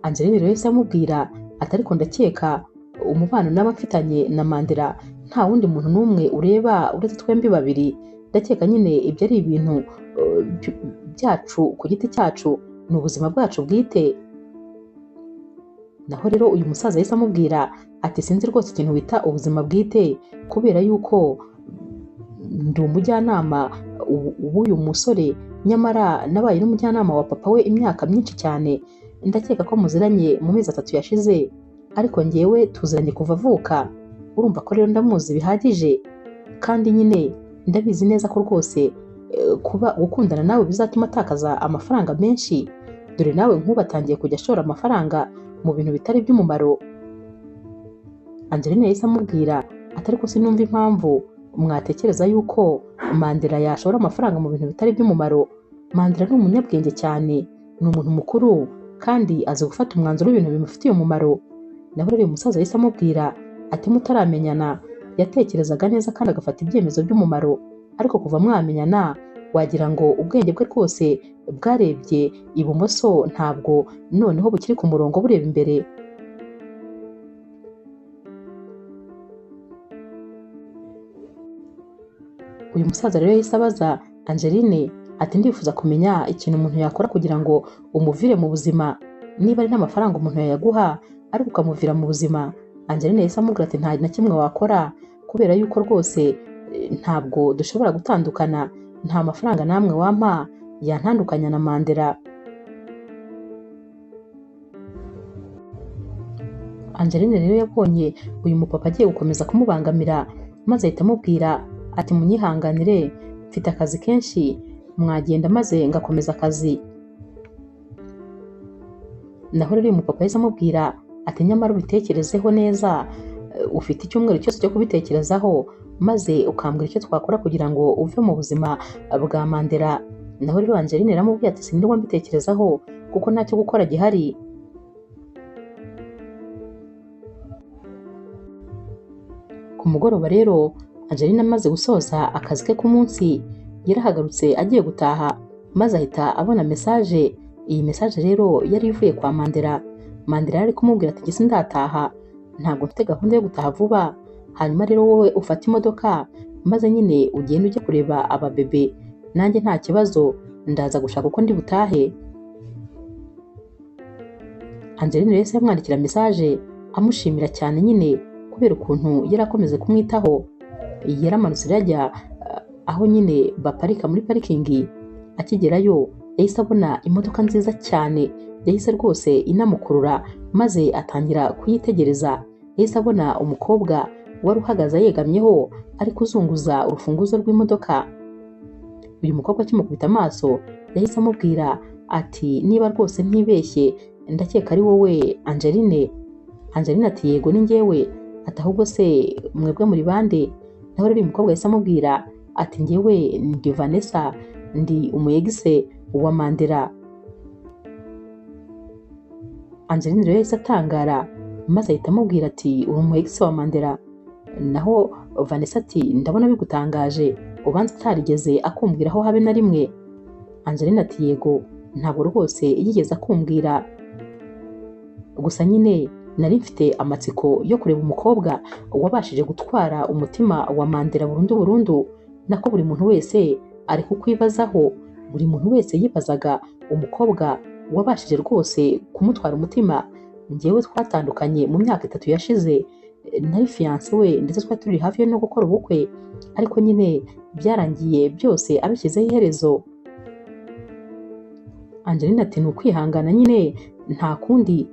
Angeline rero yahise amubwira ati ariko ndakeka Umubano naba mfitanye na Mandela nta wundi muntu n'umwe ureba uretse twembi babiri. Ndakeka nyine ibyo ari ibintu byacu ku giti cyacu, ni ubuzima bwacu bwite. Naho rero uyu musaza yahise amubwira ati sinzi rwose ikintu wita ubuzima bwite, kubera yuko ndi umujyanama w'uyu musore, nyamara nabaye n'umujyanama wa papa we imyaka myinshi cyane. Ndakeka ko muziranye mu mezi 3 yashize, ariko njyewe tuziranye kuva avuka. Urumva ko rero ndamuzi bihagije, kandi nyine ndabizi neza ko rwose kuba gukundana nawe bizatuma atakaza amafaranga menshi. Dore nawe nk'ubu atangiye kujya ashora amafaranga mu bintu bitari iby'umumaro. Angeline yahise amubwira ati ariko sinumva impamvu mwatekereza yuko Mandela yashora amafaranga mu bintu bitari iby'umumaro. Mandela ni umunyabwenge cyane, ni umuntu mukuru kandi azi gufata umwanzuro w'ibintu bimufitiye umumaro. Naho rero uyu musaza yahise amubwira ati mutaramenyana yatekerezaga neza kandi agafata ibyemezo by'umumaro, ariko kuva mwamenyana wagira ngo ubwenge bwe rwose bwarebye ibumoso, ntabwo noneho bukiri ku murongo bureba imbere. Uyu musaza rero yahise abaza Angeline ati ndifuza kumenya ikintu umuntu yakora kugira ngo umuvire mu buzima, niba ari n'amafaranga umuntu yayaguha ariko ukamuvira mu buzima. Angeline yahise amubwira ati nta na kimwe wakora, kubera yuko rwose ntabwo dushobora gutandukana, nta mafaranga namwe wampa yantandukanya na Mandela. Angeline rero yabonye uyu mupapa agiye gukomeza kumubangamira, maze ahita amubwira ati munyihanganire mfite akazi kenshi, mwagenda maze ngakomeza akazi. Naho rero uyu mupapa yahise amubwira ati nyamara ubitekerezeho neza, ufite icyumweru cyose cyo kubitekerezaho, maze ukambwira icyo twakora kugira ngo uve mu buzima bwa Mandela. Naho rero Angeline yaramubwiye ati sinirwa mbitekerezaho kuko ntacyo gukora gihari. Ku mugoroba rero Angeline amaze gusoza akazi ke k'umunsi, yarahagarutse agiye gutaha, maze ahita abona message. Iyi message rero yari ivuye kwa Mandela. Mandela yari kumubwira ati njye sindataha, ntabwo mfite gahunda yo gutaha vuba, hanyuma rero wowe ufate imodoka maze nyine ugende ujye kureba ababebe, nanjye nta kibazo ndaza gushaka uko ndi butahe. Angeline rero yahise yamwandikira message amushimira cyane nyine kubera ukuntu yari akomeze kumwitaho. Yaramanutse rero ajya aho nyine baparika muri parikingi. Akigerayo yahise abona imodoka nziza cyane, yahise rwose inamukurura maze atangira kuyitegereza. Yahise abona umukobwa wari uhagaze yegamyeho ari kuzunguza urufunguzo rw'imodoka. Uyu mukobwa akimukubita amaso yahise amubwira ati niba rwose ntibeshye ndakeka ari wowe Angeline. Angeline ati yego ni njyewe. Ati ahubwo se mwebwe muri bande? Naho rero uyu mukobwa yahise amubwira ati njyewe ndi Vanessa, ndi umuyegise wa Mandela. Angeline rero yahise atangara maze ahita amubwira ati uri umuyegise wa Mandela? Naho Vanessa ati ndabona bigutangaje, ubanza atarigeze akumbwiraho habe na rimwe. Angeline ati yego ntabwo rwose yigeze akumbwira, gusa nyine nari mfite amatsiko yo kureba umukobwa wabashije gutwara umutima wa Mandela burundu burundu. Nako buri muntu wese ari kukwibazaho, buri muntu wese yibazaga umukobwa wabashije rwose kumutwara umutima. Njyewe twatandukanye mu myaka 3 yashize, nari fiancé we ndetse twari turi hafi no gukora ubukwe, ariko nyine byarangiye byose abishyizeho iherezo. Angeline ati ni ukwihangana nyine nta kundi.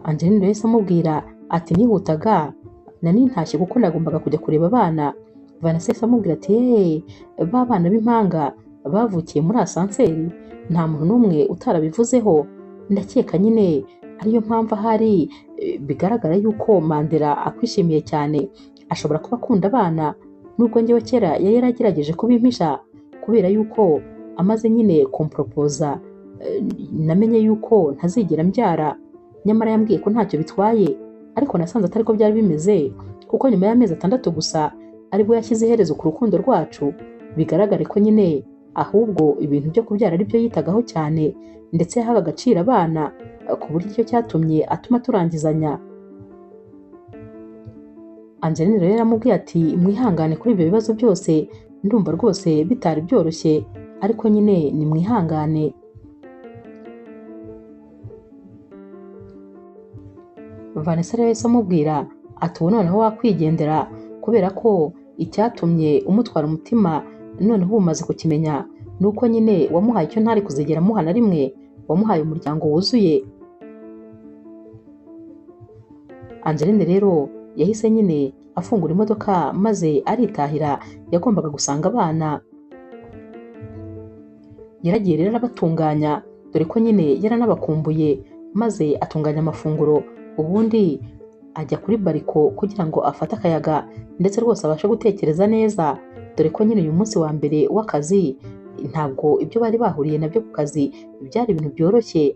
Angeline yahise amubwira ati nihutaga nari ntashye kuko nagombaga kujya kureba abana. Vanessa yahise amubwira ati hey, ba bana b'impanga bavukiye muri asanseri, nta muntu n'umwe utarabivuzeho, ndakeka nyine ariyo mpamvu ahari bigaragara yuko Mandela akwishimiye cyane, ashobora kuba akunda abana, nubwo njyewe kera yari yaragerageje kubimpisha kubera yuko amaze nyine kumpropoza namenye yuko ntazigera mbyara, nyamara yambwiye ko ntacyo bitwaye, ariko nasanze atari ko byari bimeze kuko nyuma y'amezi 6 gusa aribwo yashyize iherezo ku rukundo rwacu. Bigaragare ko nyine ahubwo ibintu byo kubyara ari byo yitagaho cyane, ndetse yahaga agaciro abana ku buryo icyo cyatumye atuma turangizanya. Angeline rero yaramubwiye ati mwihangane kuri ibyo bibazo byose, ndumva rwose bitari byoroshye, ariko nyine ni mwihangane. Vanessa rero yahise amubwira ati ubu noneho wakwigendera, kubera ko icyatumye umutwara umutima noneho umaze kukimenya ni uko nyine wamuhaye icyo ntari kuzigera amuha na rimwe, wamuhaye umuryango wuzuye. Angeline rero yahise nyine afungura imodoka maze aritahira, yagombaga gusanga abana. Yaragiye rero arabatunganya, dore ko nyine yaranabakumbuye, maze atunganya amafunguro, ubundi ajya kuri bariko kugira ngo afate akayaga ndetse rwose abashe gutekereza neza, dore ko nyine uyu munsi wa mbere w'akazi ntabwo ibyo bari bahuriye nabyo ku kazi byari ibintu byoroshye.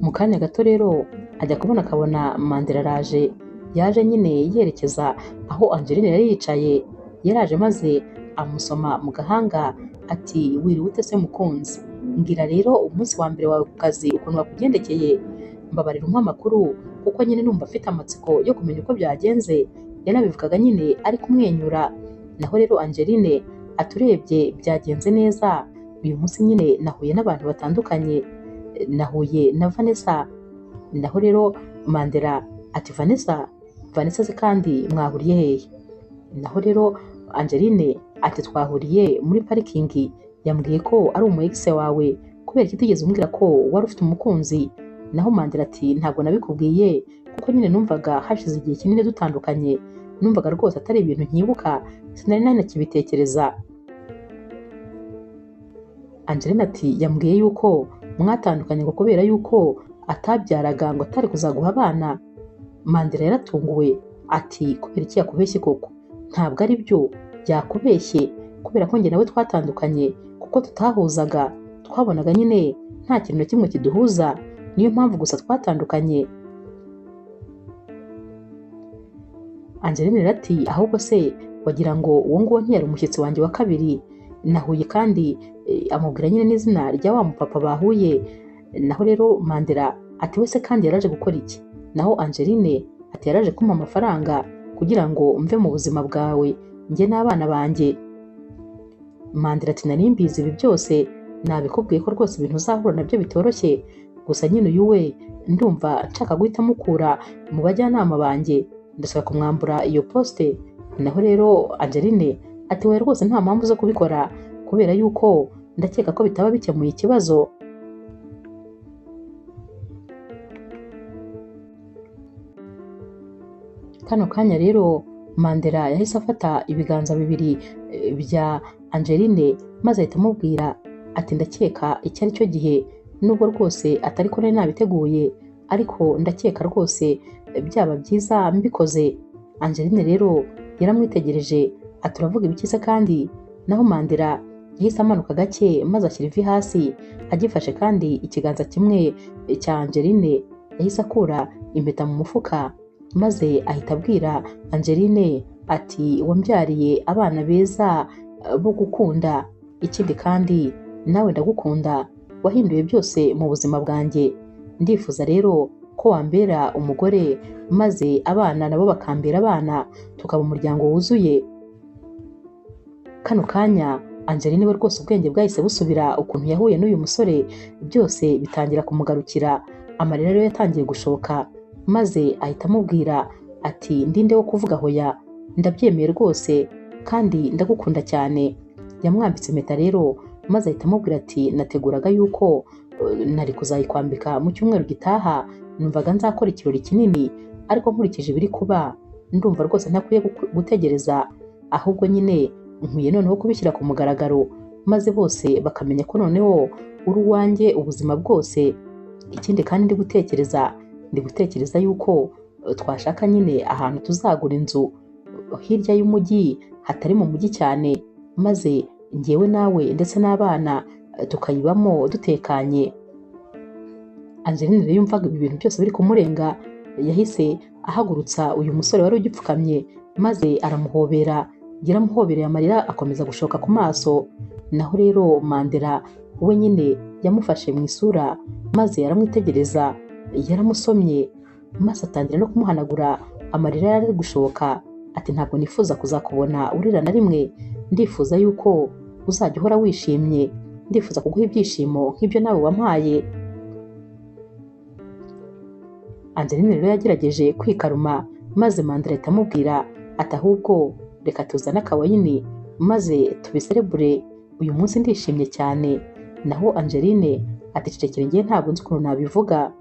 Mu kanya gato rero ajya kubona akabona Mandela araje, yaje nyine yerekeza aho Angeline yari yicaye, yaraje maze amusoma mu gahanga ati wiriwe ute se mukunzi, mbwira rero umunsi wa mbere wawe ku kazi ukuntu wakugendekeye, mbabarira umpe amakuru kuko nyine numva afite amatsiko yo kumenya uko byagenze. Yanabivugaga nyine ari kumwenyura. Naho rero Angeline aturebye byagenze neza, uyu munsi nyine nahuye n'abantu batandukanye, nahuye na Vanessa. Naho rero Mandela ati Vanessa, Vanessa se kandi mwahuriye hehe? Naho rero Angeline ati twahuriye muri parikingi, yambwiye ko ari umu ex wawe, kubera iki utigeze umbwira ko wari ufite umukunzi? Naho Mandela ati ntabwo nabikubwiye kuko nyine numvaga hashize igihe kinini dutandukanye, numvaga rwose atari ibintu nkibuka, sinari nanakibitekereza. Angeline ati yambwiye yuko mwatandukanye ngo kubera yuko atabyaraga ngo atari kuzaguha abana. Mandela yaratunguwe ati kubera iki yakubeshye koko? Ntabwo ari byo, yakubeshye kubera ko njye nawe twatandukanye kuko tutahuzaga, twabonaga nyine nta kintu na kimwe kiduhuza, niyo mpamvu gusa twatandukanye. Angeline rero ati ahubwo se wagira ngo uwo nguwo ntiyari umushyitsi wanjye wa kabiri nahuye, kandi amubwira nyine n'izina rya wa mupapa bahuye. Naho rero Mandela ati wese kandi yaraje gukora iki? Naho Angeline ati yaraje kumpa amafaranga kugira ngo mve mu buzima bwawe njye n'abana banjye. Mandela ati nari mbizi ibi byose, nabikubwiye ko rwose ibintu uzahura nabyo bitoroshye, gusa nyine uyu we ndumva nshaka guhita mukura mu bajyanama banjye, ndashaka kumwambura iyo poste. Naho rero Angeline ati wowe rwose nta mpamvu zo kubikora kubera yuko ndakeka ko bitaba bikemuye ikibazo. Kano kanya rero Mandela yahise afata ibiganza bibiri bya Angeline maze ahita amubwira ati ndakeka iki ari cyo gihe, nubwo rwose atari ko nari nabiteguye, ariko ndakeka rwose byaba byiza mbikoze. Angeline rero yaramwitegereje ati uravuga ibiki se kandi? Naho Mandela yahise amanuka gake maze ashyira ivi hasi agifashe kandi ikiganza kimwe cya Angeline, yahise akura impeta mu mufuka maze ahita abwira Angeline ati wambyariye abana beza bo gukunda, ikindi kandi nawe ndagukunda, wahinduye byose mu buzima bwanjye, ndifuza rero ko wambera umugore maze abana nabo bakambera abana, tukaba umuryango wuzuye. Kano kanya Angeline we rwose ubwenge bwahise busubira ukuntu yahuye n'uyu musore, byose bitangira kumugarukira, amarira rero yatangiye gushoka, maze ahita amubwira ati ndinde wo kuvuga hoya, ndabyemeye rwose kandi ndagukunda cyane. Yamwambitse impeta rero maze ahita amubwira ati nateguraga yuko nari kuzayikwambika mu cyumweru gitaha, numvaga nzakora ikirori kinini, ariko nkurikije ibiri kuba ndumva rwose ntakwiye gutegereza, ahubwo nyine nkwiye noneho kubishyira ku mugaragaro maze bose bakamenya ko noneho uri uwanjye ubuzima bwose. Ikindi kandi ndi gutekereza yuko twashaka nyine ahantu tuzagura inzu hirya y'umujyi, hatari mu mujyi cyane, maze njyewe nawe ndetse n'abana tukayibamo dutekanye. Angeline rero yumvaga ibi bintu byose biri kumurenga, yahise ahagurutsa uyu musore wari ugipfukamye maze aramuhobera. Yaramuhobereye amarira akomeza gushoka ku maso. Naho rero Mandela we nyine yamufashe mu isura maze aramwitegereza, yaramusomye maze atangira no kumuhanagura amarira yari ari gushoka, ati ntabwo nifuza kuzakubona urira na rimwe, ndifuza yuko uzajya uhora wishimye, ndifuza kuguha ibyishimo nk'ibyo nawe wampaye. Angeline rero yagerageje kwikaruma maze Mandela ahita amubwira ati ahubwo reka tuzane akawayini maze tubiserebure, uyu munsi ndishimye cyane. Naho Angeline ati cecekere njye ntabwo nzi ukuntu nabivuga.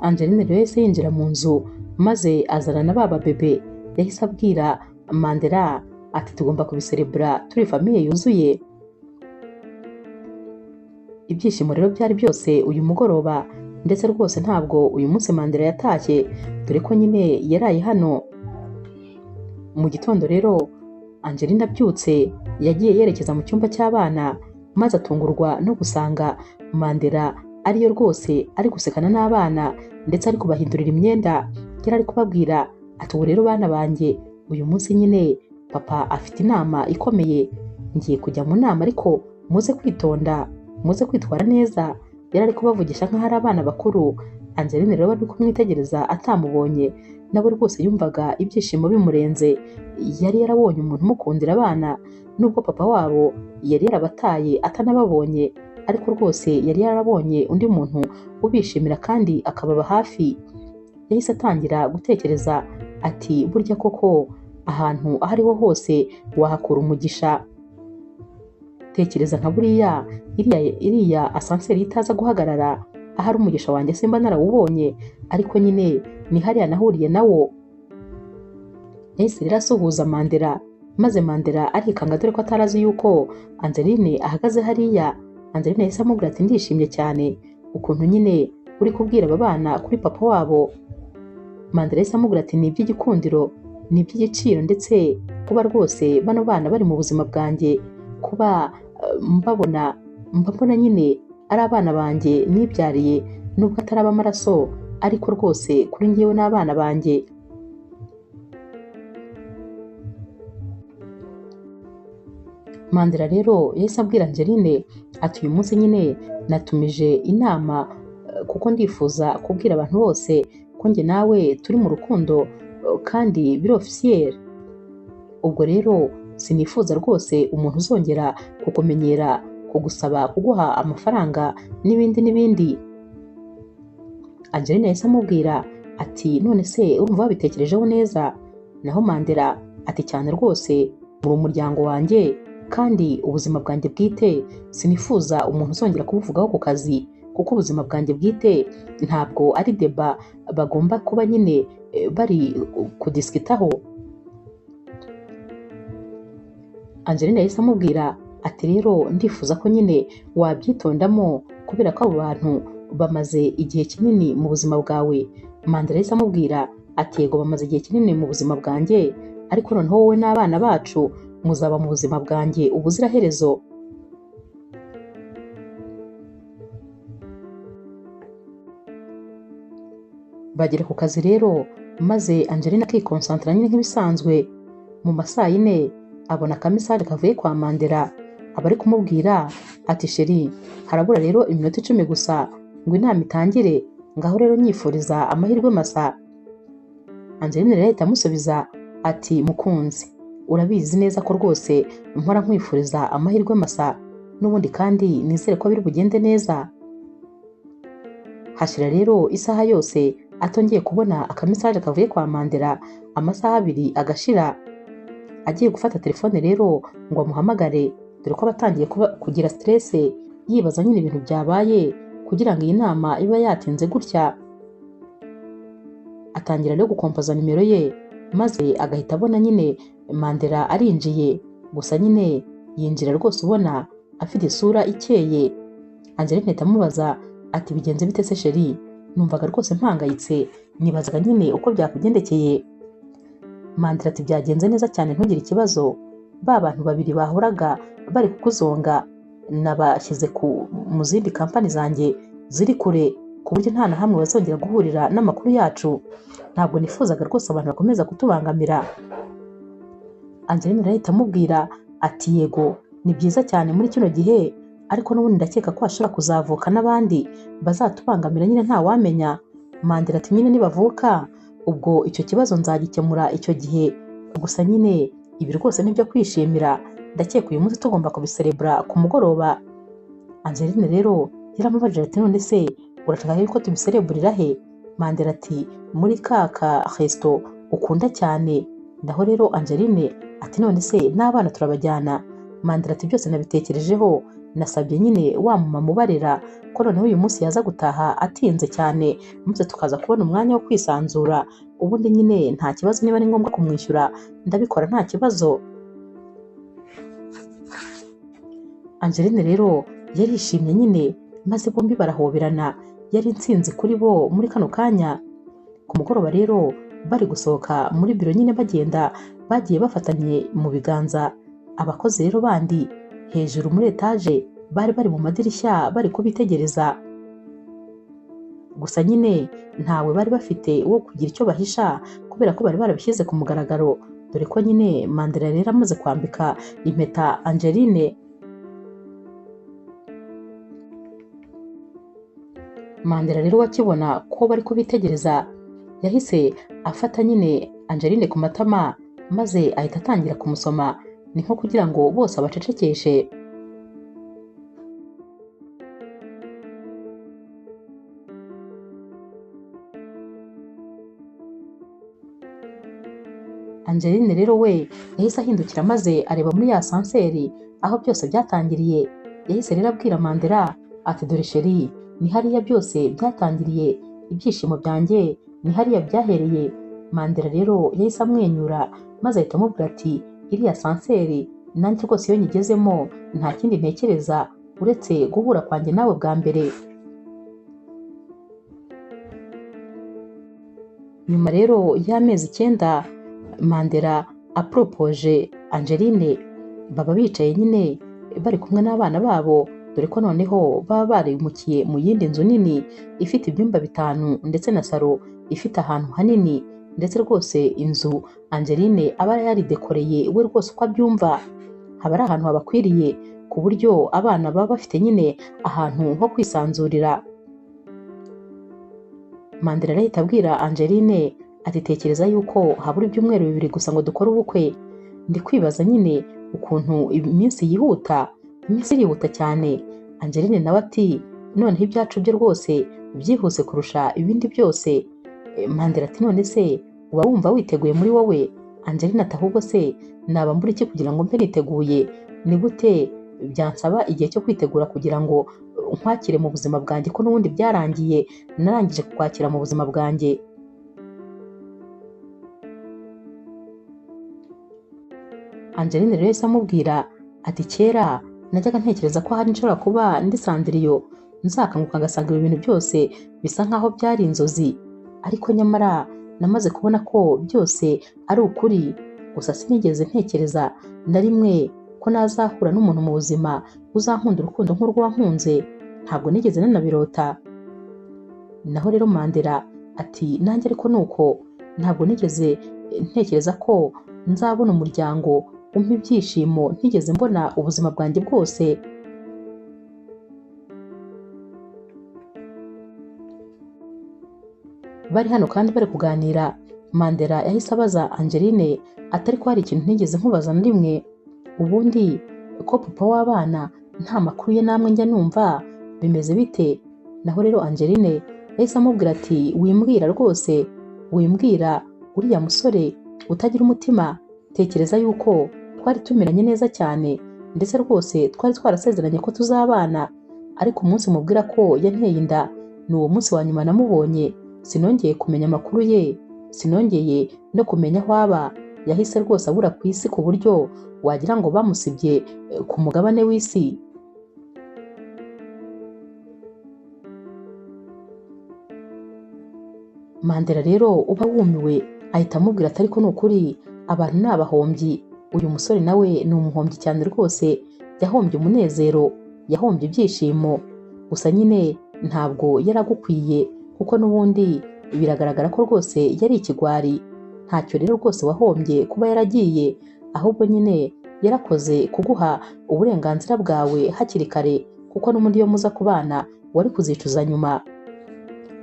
Angeline rero yahise yinjira mu nzu maze azana na ba bebe, yahise abwira Mandela ati tugomba kubiserebura turi famiye yuzuye. Ibyishimo rero byari byose uyu mugoroba, ndetse rwose ntabwo uyu munsi Mandela yatashye, dore ko nyine yaraye hano. Mu gitondo rero Angeline abyutse yagiye yerekeza mu cyumba cy'abana, maze atungurwa no gusanga Mandela ariyo rwose ari gusekana n'abana ndetse ari kubahindurira imyenda. Yari ari kubabwira ati ubu rero bana banjye, uyu munsi nyine papa afite inama ikomeye, ngiye kujya mu nama ariko muze kwitonda, muze kwitwara neza. Yari ari kubavugisha nk'aho ari abana bakuru. Angeline rero bari kumwitegereza atamubonye, nawe rwose yumvaga ibyishimo bimurenze. Yari yarabonye umuntu umukundira abana, nubwo papa wabo yari yarabataye atanababonye, ariko rwose yari yarabonye undi muntu ubishimira kandi akababa hafi. Yahise atangira gutekereza ati burya koko ahantu aho ariho hose wahakura umugisha. Tekereza nka buriya iriya asanseri itaza guhagarara, ahari umugisha wanjye simba narawubonye, ariko nyine ni hariya nahuriye nawo. Yahise rero asuhuza Mandela, maze Mandela arikanga dore ko atarazi yuko Angeline ahagaze hariya. Angeline yahise amubwira ati ndishimye cyane ukuntu nyine uri kubwira aba bana kuri papa wabo. Mandela yahise amubwira ati ni iby'igikundiro, ni iby'igiciro, ndetse kuba rwose bano bana bari mu buzima bwanjye, kuba mbabona mbabona nyine ari abana banjye nibyariye, nubwo atari ab'amaraso ariko rwose kuri njyewe n'abana banjye. Mandela rero yahise abwira Angeline ati uyu munsi nyine natumije inama kuko ndifuza kubwira abantu bose ko njye nawe turi mu rukundo kandi biri officiel. Ubwo rero sinifuza rwose umuntu uzongera kukumenyera, kugusaba kuguha amafaranga n'ibindi n'ibindi. Angeline yahise amubwira ati none se urumva wabitekerejeho neza? Naho Mandela ati cyane rwose, muri umuryango wanjye kandi ubuzima bwanjye bwite sinifuza umuntu uzongera kubuvugaho ku kazi, kuko ubuzima bwanjye bwite ntabwo ari deba bagomba kuba nyine bari kudisikitaho. Angeline yahise amubwira ati rero ndifuza ko nyine wabyitondamo kubera ko abo bantu bamaze igihe kinini mu buzima bwawe. Mandela yahise amubwira ati yego bamaze igihe kinini mu buzima bwanjye, ariko noneho wowe n'abana bacu muzaba mu buzima bwanjye ubuziraherezo. Bagera ku kazi rero maze Angeline akikonsantara nyine nk'ibisanzwe. Mu masaa yine abona akamesaje kavuye kwa Mandela, aba ari kumubwira ati sheri harabura rero iminota 10 gusa ngo inama itangire, ngaho rero nyifuriza amahirwe masa. Angeline rero ahita amusubiza ati mukunzi urabizi neza ko rwose mpora nkwifuriza amahirwe masa, n'ubundi kandi nizere ko biri bugende neza. Hashira rero isaha yose atongeye kubona akamesaje kavuye kwa Mandela, amasaha 2 agashira. Agiye gufata telefone rero ngo amuhamagare, dore ko abatangiye kugira stress, yibaza nyine ibintu byabaye kugira ngo iyi nama iba yatinze gutya. Atangira rero gukompoza nimero ye, maze agahita abona nyine Mandela arinjiye, gusa nyine yinjira rwose ubona afite isura ikeye. Angeline ahita amubaza ati bigenze bite se sheri, numvaga rwose mpangayitse, nibazaga nyine uko byakugendekeye. Mandela ati byagenze neza cyane ntugire ikibazo, ba bantu babiri bahoraga bari kukuzonga nabashyize mu zindi kampani zanjye ziri kure, ku buryo nta na hamwe bazongera guhurira n'amakuru yacu. Ntabwo nifuzaga rwose abantu bakomeza kutubangamira. Angeline arahita amubwira ati yego ni byiza cyane muri kino gihe, ariko n'ubundi ndakeka ko hashobora kuzavuka n'abandi bazatubangamira nyine ntawamenya. Mandela ati nyine nibavuka ubwo icyo kibazo nzagikemura icyo gihe, gusa nyine ibi rwose nibyo kwishimira, ndakeka uyu munsi tugomba kubiserebura ku mugoroba. Angeline rero yaramubajije ati none se urashaka yuko tubisereburira he? Mandela ati muri ka ka resto ukunda cyane. Naho rero Angeline ati none se n'abana turabajyana? Mandela ati byose nabitekerejeho, nasabye nyine wa mama ubarera ko noneho uyu munsi yaza gutaha atinze cyane, maze tukaza kubona umwanya wo kwisanzura, ubundi nyine nta kibazo, niba ari ngombwa kumwishyura ndabikora nta kibazo. Angeline rero yarishimye nyine, maze bombi barahoberana, yari intsinzi kuri bo muri kano kanya. Ku mugoroba rero bari gusohoka muri biro nyine bagenda, bagiye bafatanye mu biganza. Abakozi rero bandi hejuru muri etaje bari bari mu madirishya bari kubitegereza, gusa nyine ntawe bari bafite wo kugira icyo bahisha kubera ko bari barabishyize ku mugaragaro, dore ko nyine Mandela rero amaze kwambika impeta Angeline. Mandela rero wakibona ko bari kubitegereza yahise afata nyine Angeline ku matama maze ahita atangira kumusoma, ni nko kugira ngo bose abacecekeshe. Angeline rero we yahise ahindukira maze areba muri ya sanseri aho byose byatangiriye. Yahise rero abwira Mandela ati dore sheri, ni hariya byose byatangiriye, ibyishimo byanjye ni hariya byahereye. Mandela rero yahise amwenyura maze ahita amubwira ati iriya sanseri nanjye rwose iyo nyigezemo nta kindi ntekereza uretse guhura kwanjye nawe bwa mbere. Nyuma rero y'amezi 9 Mandela apropoje Angeline, baba bicaye nyine bari kumwe n'abana babo, dore ko noneho baba barimukiye mu yindi nzu nini ifite ibyumba 5 ndetse na salo ifite ahantu hanini, ndetse rwose inzu Angeline aba yaridekoreye we rwose uko abyumva, haba ari ahantu habakwiriye ku buryo abana baba bafite nyine ahantu ho kwisanzurira. Mandela arahita abwira Angeline ati tekereza yuko habura ibyumweru 2 gusa ngo dukore ubukwe, ndi kwibaza nyine ukuntu iminsi yihuta, iminsi irihuta cyane. Angeline nawe ati noneho ibyacu byo rwose byihuse kurusha ibindi byose. Mandela ati none se uba wumva witeguye muri wowe? Angeline ati ahubwo se naba mbura iki kugira ngo mbe niteguye? Ni gute byansaba igihe cyo kwitegura kugira ngo nkwakire mu buzima bwanjye ko n'ubundi byarangiye narangije kukwakira mu buzima bwanjye? Angeline rero yahise amubwira ati kera najyaga ntekereza ko hari nshobora kuba ndi Sandriyo, nzakanguka ngasanga ibi bintu byose bisa nkaho byari inzozi, ariko nyamara namaze kubona ko byose ari ukuri. Gusa sinigeze ntekereza na rimwe ko nazahura n'umuntu mu buzima uzankunda urukundo nk'urwo wankunze, ntabwo nigeze nanabirota. Naho rero Mandela ati nanjye ariko nuko ntabwo nigeze ntekereza ko nzabona umuryango umpa ibyishimo ntigeze mbona ubuzima bwanjye bwose. Bari hano kandi bari kuganira, Mandela yahise abaza Angeline atari ko hari ikintu ntigeze nkubaza na rimwe, ubundi ko papa w'abana nta makuru ye namwe njya numva bimeze bite? Naho rero Angeline yahise amubwira ati wimbwira rwose, wimbwira uriya musore utagira umutima, tekereza yuko twari tumeranye neza cyane ndetse rwose twari twarasezeranye ko tuzabana, ariko umunsi mubwira ko yanteye inda ni uwo munsi wa nyuma namubonye, sinongeye kumenya amakuru ye, sinongeye no kumenya aho aba, yahise rwose abura ku isi ku buryo wagira ngo bamusibye ku mugabane w'isi. Mandela rero uba wumiwe ahita amubwira ati ariko ni ukuri abantu ni abahombyi, uyu musore nawe ni umuhombyi cyane rwose, yahombye umunezero, yahombye ibyishimo, gusa nyine ntabwo yaragukwiye kuko n'ubundi biragaragara ko rwose yari ikigwari, ntacyo rero rwose wahombye kuba yaragiye, ahubwo nyine yarakoze kuguha uburenganzira bwawe hakiri kare kuko n'ubundi iyo muza kubana wari kuzicuza nyuma.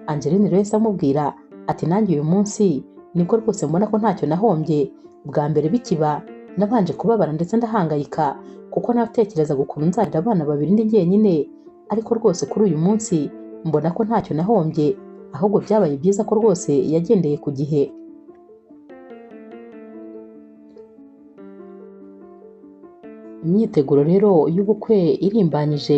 Angeline rero yahise amubwira ati nanjye uyu munsi nibwo rwose mbona ko ntacyo nahombye, bwa mbere bikiba nabanje kubabara ndetse ndahangayika kuko natekerezaga ukuntu nzarera abana babiri ndi jyenyine, ariko rwose kuri uyu munsi mbona ko ntacyo nahombye, ahubwo byabaye byiza ko rwose yagendeye ku gihe. Imyiteguro rero y'ubukwe irimbanyije,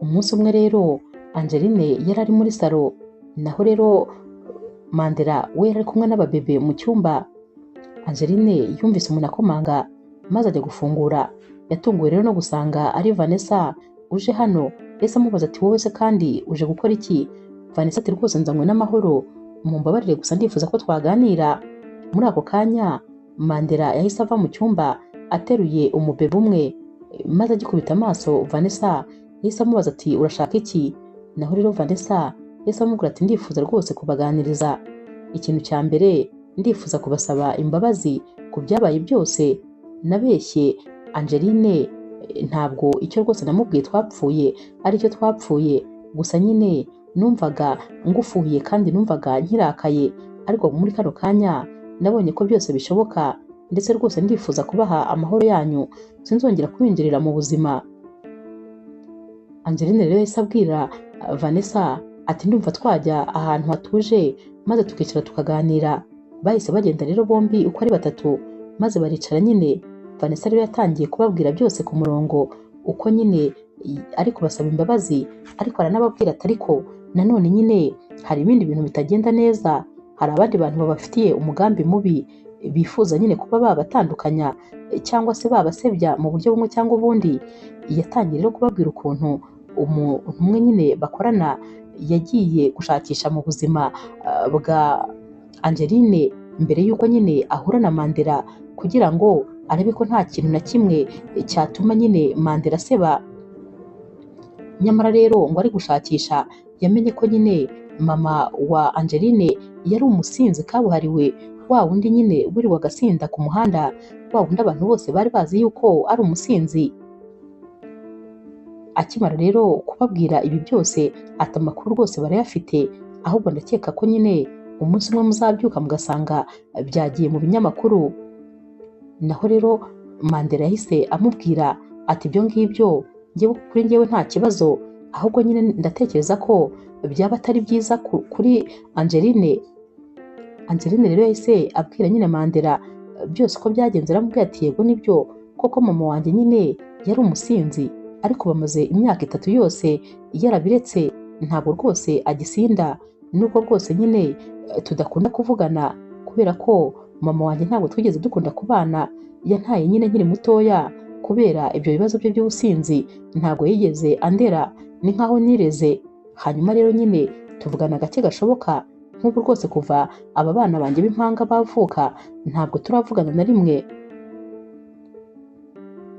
umunsi umwe rero Angeline yari ari muri salo, naho rero Mandela we yari ari kumwe n'ababebe mu cyumba. Angeline yumvise umuntu akomanga maze ajya gufungura, yatunguwe rero no gusanga ari Vanessa uje hano, yahise amubaza ati wowe se kandi uje gukora iki? Vanessa ati rwose nzanywe n'amahoro, mumbabarire gusa ndifuza ko twaganira. Muri ako kanya Mandela yahise ava mu cyumba ateruye umubebe umwe, maze agikubita amaso Vanessa yahise amubaza ati urashaka iki? Naho rero Vanessa yahise amubwira ati ndifuza rwose kubaganiriza, ikintu cya mbere ndifuza kubasaba imbabazi ku byabaye byose, nabeshye Angeline ntabwo icyo rwose namubwiye twapfuye aricyo twapfuye, gusa nyine numvaga ngufuhiye kandi numvaga nkirakaye, ariko muri kano kanya nabonye ko byose bishoboka ndetse rwose ndifuza kubaha amahoro yanyu, sinzongera kubinjirira mu buzima. Angeline rero yahise abwira Vanessa ati ndumva twajya ahantu hatuje maze tukicara tukaganira. Bahise bagenda rero bombi uko ari batatu maze baricara nyine. Vanessa rero yatangiye kubabwira byose ku murongo uko nyine ari kubasaba imbabazi, ariko aranababwira ati ariko nanone nyine hari ibindi bintu bitagenda neza, hari abandi bantu babafitiye umugambi mubi bifuza nyine kuba babatandukanya cyangwa se babasebya mu buryo bumwe cyangwa ubundi. Yatangiye rero kubabwira ukuntu umuntu umwe nyine bakorana yagiye gushakisha mu buzima bwa Angeline mbere y'uko nyine ahura na Mandela kugira ngo arebe ko nta kintu na kimwe cyatuma nyine Mandela aseba. Nyamara rero ngo ari gushakisha yamenye ko nyine mama wa Angeline yari umusinzi kabuhariwe, wa wundi nyine wirirwaga asinda ku muhanda, wa wundi abantu bose bari bazi yuko ari umusinzi. Akimara rero kubabwira ibi byose ati amakuru rwose barayafite, ahubwo ndakeka ko nyine umunsi umwe muzabyuka mugasanga byagiye mu binyamakuru. Naho rero Mandela yahise amubwira ati ibyo ngibyo njyewe kuri njyewe nta kibazo, ahubwo nyine ndatekereza ko byaba atari byiza kuri Angeline. Angeline rero yahise abwira nyine Mandela byose uko byagenze, aramubwira ati yego nibyo koko mama wanjye nyine yari umusinzi, ariko bamaze imyaka 3 yose yarabiretse, ntabwo rwose agisinda, nubwo rwose nyine tudakunda kuvugana kubera ko mama wanjye ntabwo twigeze dukunda kubana, yantaye nyine nkiri mutoya kubera ibyo bibazo bye by'ubusinzi, ntabwo yigeze andera, ni nkaho nireze. Hanyuma rero nyine tuvugana gake gashoboka, nk'ubu rwose kuva aba bana banjye b'impanga bavuka ntabwo turavugana na rimwe.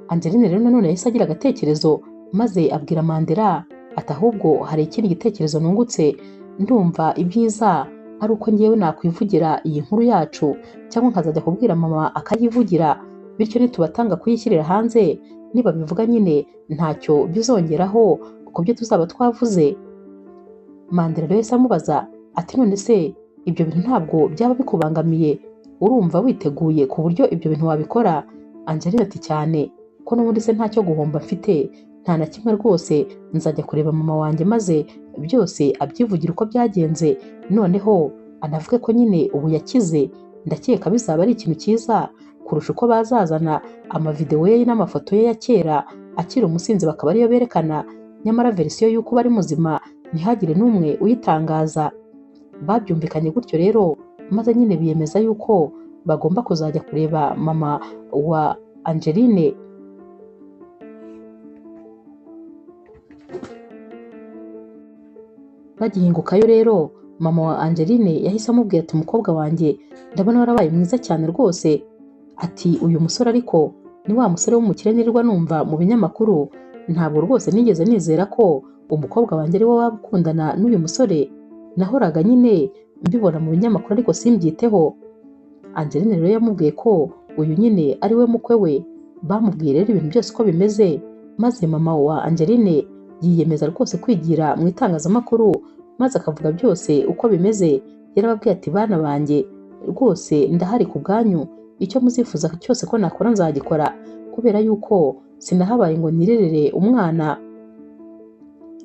Angeline rero nanone yahise agira agatekerezo maze abwira Mandela ati ahubwo hari ikindi gitekerezo nungutse, ndumva ibyiza ari uko ngewe nakwivugira iyi nkuru yacu cyangwa nkazajya kubwira mama akayivugira, bityo nitubatanga kuyishyirira hanze nibabivuga nyine ntacyo bizongeraho ku byo tuzaba twavuze. Mandela rero yahise amubaza ati none se ibyo bintu ntabwo byaba bikubangamiye, urumva witeguye ku buryo ibyo bintu wabikora? Angeline ati cyane, ko n'ubundi se ntacyo guhomba mfite, nta na kimwe rwose, nzajya kureba mama wanjye maze byose abyivugira uko byagenze, noneho anavuge ko nyine ubu yakize, ndakeka bizaba ari ikintu cyiza kurusha uko bazazana amavidewo ye n'amafoto ye ya kera akiri umusinzi bakaba ariyo berekana, nyamara verisiyo y'uko bari muzima ntihagire n'umwe uyitangaza. Babyumvikanye gutyo rero maze nyine biyemeza yuko bagomba kuzajya kureba mama wa Angeline. Bagihingukayo rero mama wa Angeline yahise amubwira ati umukobwa wanjye ndabona warabaye mwiza cyane rwose, ati uyu musore ariko Ni wa musore w'umukire nirirwa numva mu binyamakuru, ntabwo rwose nigeze nizera ko umukobwa wanjye ari we waba ukundana n'uyu musore, nahoraga nyine mbibona mu binyamakuru ariko simbyiteho. Angeline rero yamubwiye ko uyu nyine ari we mukwe we, bamubwiye rero ibintu byose uko bimeze, maze mama wa Angeline yiyemeza rwose kwigira mu itangazamakuru maze akavuga byose uko bimeze. Yarababwiye ati bana banjye rwose ndahari ku bwanyu, icyo muzifuza cyose ko nakora nzagikora, kubera yuko sinahabaye ngo nirerere umwana.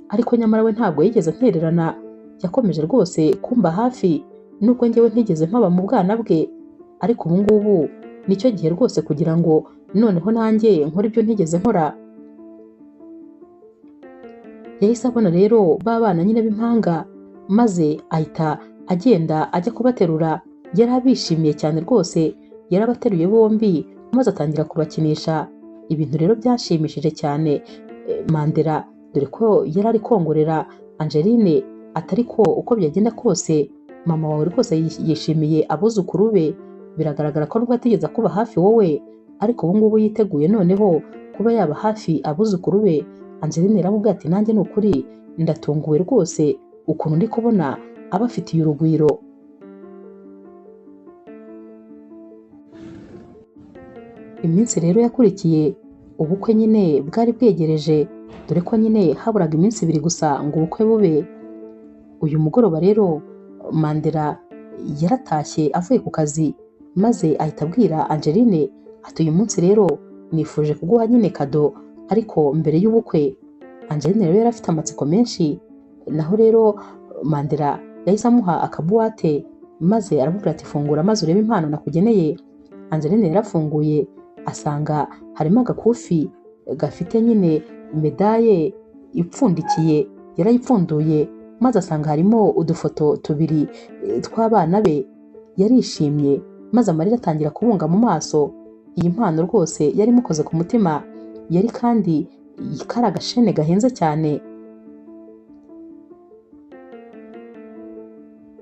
Ariko nyamara we ntabwo yigeze antererana, yakomeje rwose kumba hafi nubwo njyewe ntigeze mpaba mu bwana bwe, ariko ubu ngubu nicyo gihe rwose kugira ngo noneho nanjye nkore ibyo ntigeze nkora. Yahise abona rero ba bana nyine b'impanga, maze ahita agenda ajya kubaterura. Yari abishimiye cyane rwose, yarabateruye bombi maze atangira kubakinisha. Ibintu rero byashimishije cyane Mandela, dore ko yari ari kongorera Angeline atari ko uko byagenda kose mama wawe rwose yishimiye abuzukuru be, biragaragara ko nubwo atigeze akuba hafi wowe, ariko ubu ngubu yiteguye noneho kuba yaba hafi abuzukuru be. Angeline yaramubwiye ati nanjye ni ukuri ndatunguwe rwose ukuntu ndi kubona abafitiye urugwiro. Iminsi rero yakurikiye ubukwe nyine bwari bwegereje, dore ko nyine haburaga iminsi ibiri gusa ngo ubukwe bube. Uyu mugoroba rero Mandela yaratashye avuye ku kazi, maze ahita abwira Angeline ati uyu munsi rero nifuje kuguha nyine kado ariko mbere y'ubukwe. Angeline rero yari afite amatsiko menshi, naho rero Mandela yahise amuha akabuwate maze aramubwira ati fungura maze urebe impano nakugeneye. Angeline yarafunguye asanga harimo agakufi gafite nyine medaye ipfundikiye, yarayipfunduye maze asanga harimo udufoto tubiri tw'abana be. Yarishimye maze amarira atangira kubunga mu maso. Iyi mpano rwose yari imukoze ku mutima, yari kandi kari agashene gahenze cyane.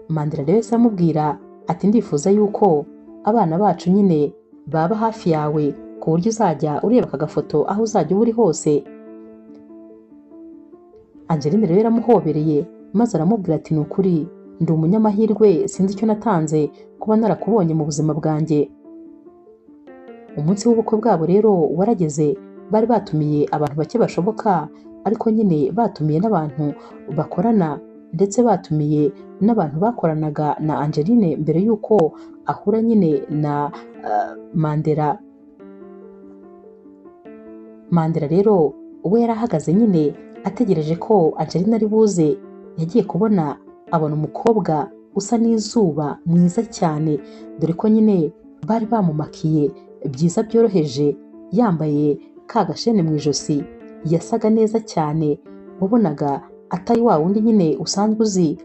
Mandela rero yahise amubwira ati ndifuza yuko abana bacu nyine baba hafi yawe ku buryo uzajya ureba aka gafoto aho uzajya uba uri hose. Angeline rero yaramuhobereye maze aramubwira ati ni ukuri ndi umunyamahirwe, sinzi icyo natanze kuba narakubonye mu buzima bwanjye. Umunsi w'ubukwe bwabo rero warageze, bari batumiye abantu bake bashoboka, ariko nyine batumiye n'abantu bakorana, ndetse batumiye n'abantu bakoranaga na Angeline mbere y'uko ahura nyine na Mandela. Mandela rero ubwo yari ahagaze nyine ategereje ko Angeline ari buze, yagiye kubona abona umukobwa usa n'izuba mwiza cyane, dore ko nyine bari bamumakiye byiza byoroheje, yambaye ka gashene mu ijosi, yasaga neza cyane, wabonaga atari wa wundi nyine usanzwe uzi.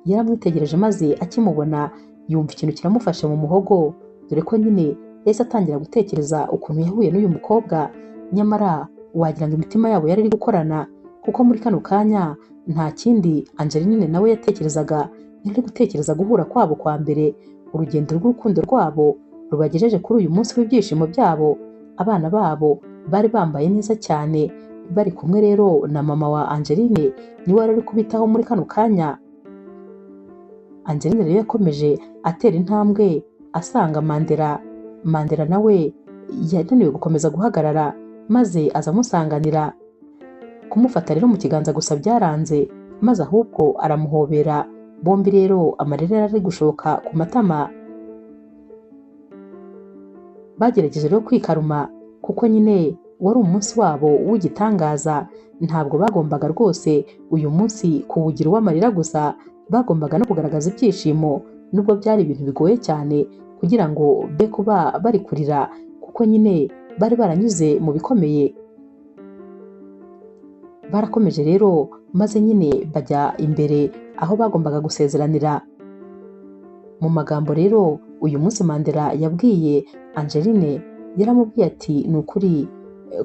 Yaramwitegereje maze akimubona yumva ikintu kiramufashe mu muhogo, dore ko nyine yahise atangira gutekereza ukuntu yahuye n'uyu mukobwa, nyamara wagira ngo imitima yabo yari iri gukorana, kuko muri kano kanya nta kindi Angeline nawe yatekerezaga, yari gutekereza guhura kwabo kwa mbere, urugendo rw'urukundo rwabo rubagejeje kuri uyu munsi w'ibyishimo byabo. Abana babo bari bambaye neza cyane, bari kumwe rero na mama wa Angeline niwe wari uri kubitaho muri kano kanya. Angeline rero yakomeje atera intambwe asanga Mandela. Mandela nawe yananiwe gukomeza guhagarara maze aza amusanganira. Kumufata rero mu kiganza gusa byaranze, maze ahubwo aramuhobera. Bombi rero amarira yari ari gushoka ku matama. Bagerageje rero kwikaruma kuko nyine wari umunsi wabo w'igitangaza, ntabwo bagombaga rwose uyu munsi kuwugira uw'amarira gusa, bagombaga no kugaragaza ibyishimo, nubwo byari ibintu bigoye cyane kugira ngo be kuba bari kurira, kuko nyine bari baranyuze mu bikomeye. Barakomeje rero maze nyine bajya imbere aho bagombaga gusezeranira. Mu magambo rero uyu munsi Mandela yabwiye Angeline, yaramubwiye ati ni ukuri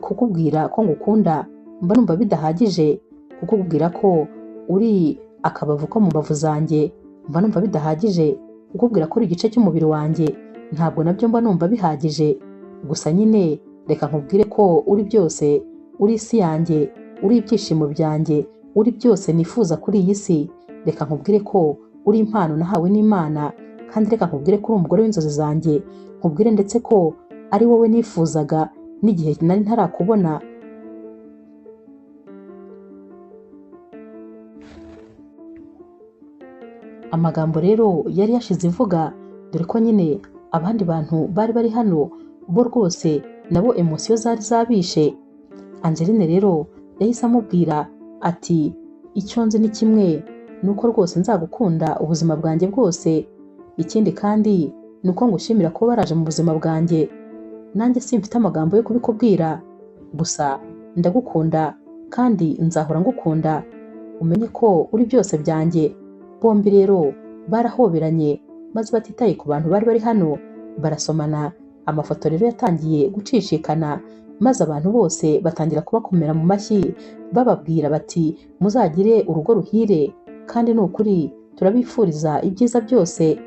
kukubwira ko ngukunda mba numva bidahagije, kukubwira ko uri akabavu ko mu mbavu zanjye mba numva bidahagije, kukubwira ko uri igice cy'umubiri wanjye ntabwo nabyo mba numva bihagije, gusa nyine Reka nkubwire ko uri byose, uri isi yanjye, uri ibyishimo byanjye, uri byose nifuza kuri iyi si. Reka nkubwire ko uri impano nahawe n'Imana, kandi reka nkubwire ko uri umugore w'inzozi zanjye, nkubwire ndetse ko ari wowe nifuzaga n'igihe nari ntarakubona. Amagambo rero yari yashize ivuga, dore ko nyine abandi bantu bari bari hano bo rwose nabo emosiyo zari zabishe. Angeline rero yahise amubwira ati icyo nzi ni kimwe, ni uko rwose nzagukunda ubuzima bwanjye bwose. Ikindi kandi ni uko ngushimira kuba waraje mu buzima bwanjye, nanjye simfite amagambo yo kubikubwira, gusa ndagukunda kandi nzahora ngukunda, umenye ko uri byose byanjye. Bombi rero barahoberanye maze batitaye ku bantu bari bari hano barasomana. Amafoto rero yatangiye gucicikana, maze abantu bose batangira kubakomera mu mashyi, bababwira bati muzagire urugo ruhire, kandi ni ukuri turabifuriza ibyiza byose.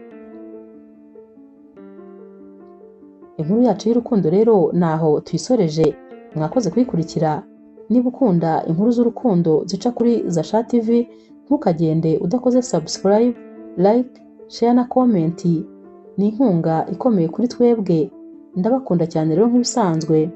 Inkuru yacu y'urukundo rero naho tuyisoreje, mwakoze kuyikurikira. Niba ukunda inkuru z'urukundo zica kuri Zasha TV, ntukagende udakoze subscribe, like, share na comment. Ni inkunga ikomeye kuri twebwe. Ndabakunda cyane rero nk'ibisanzwe.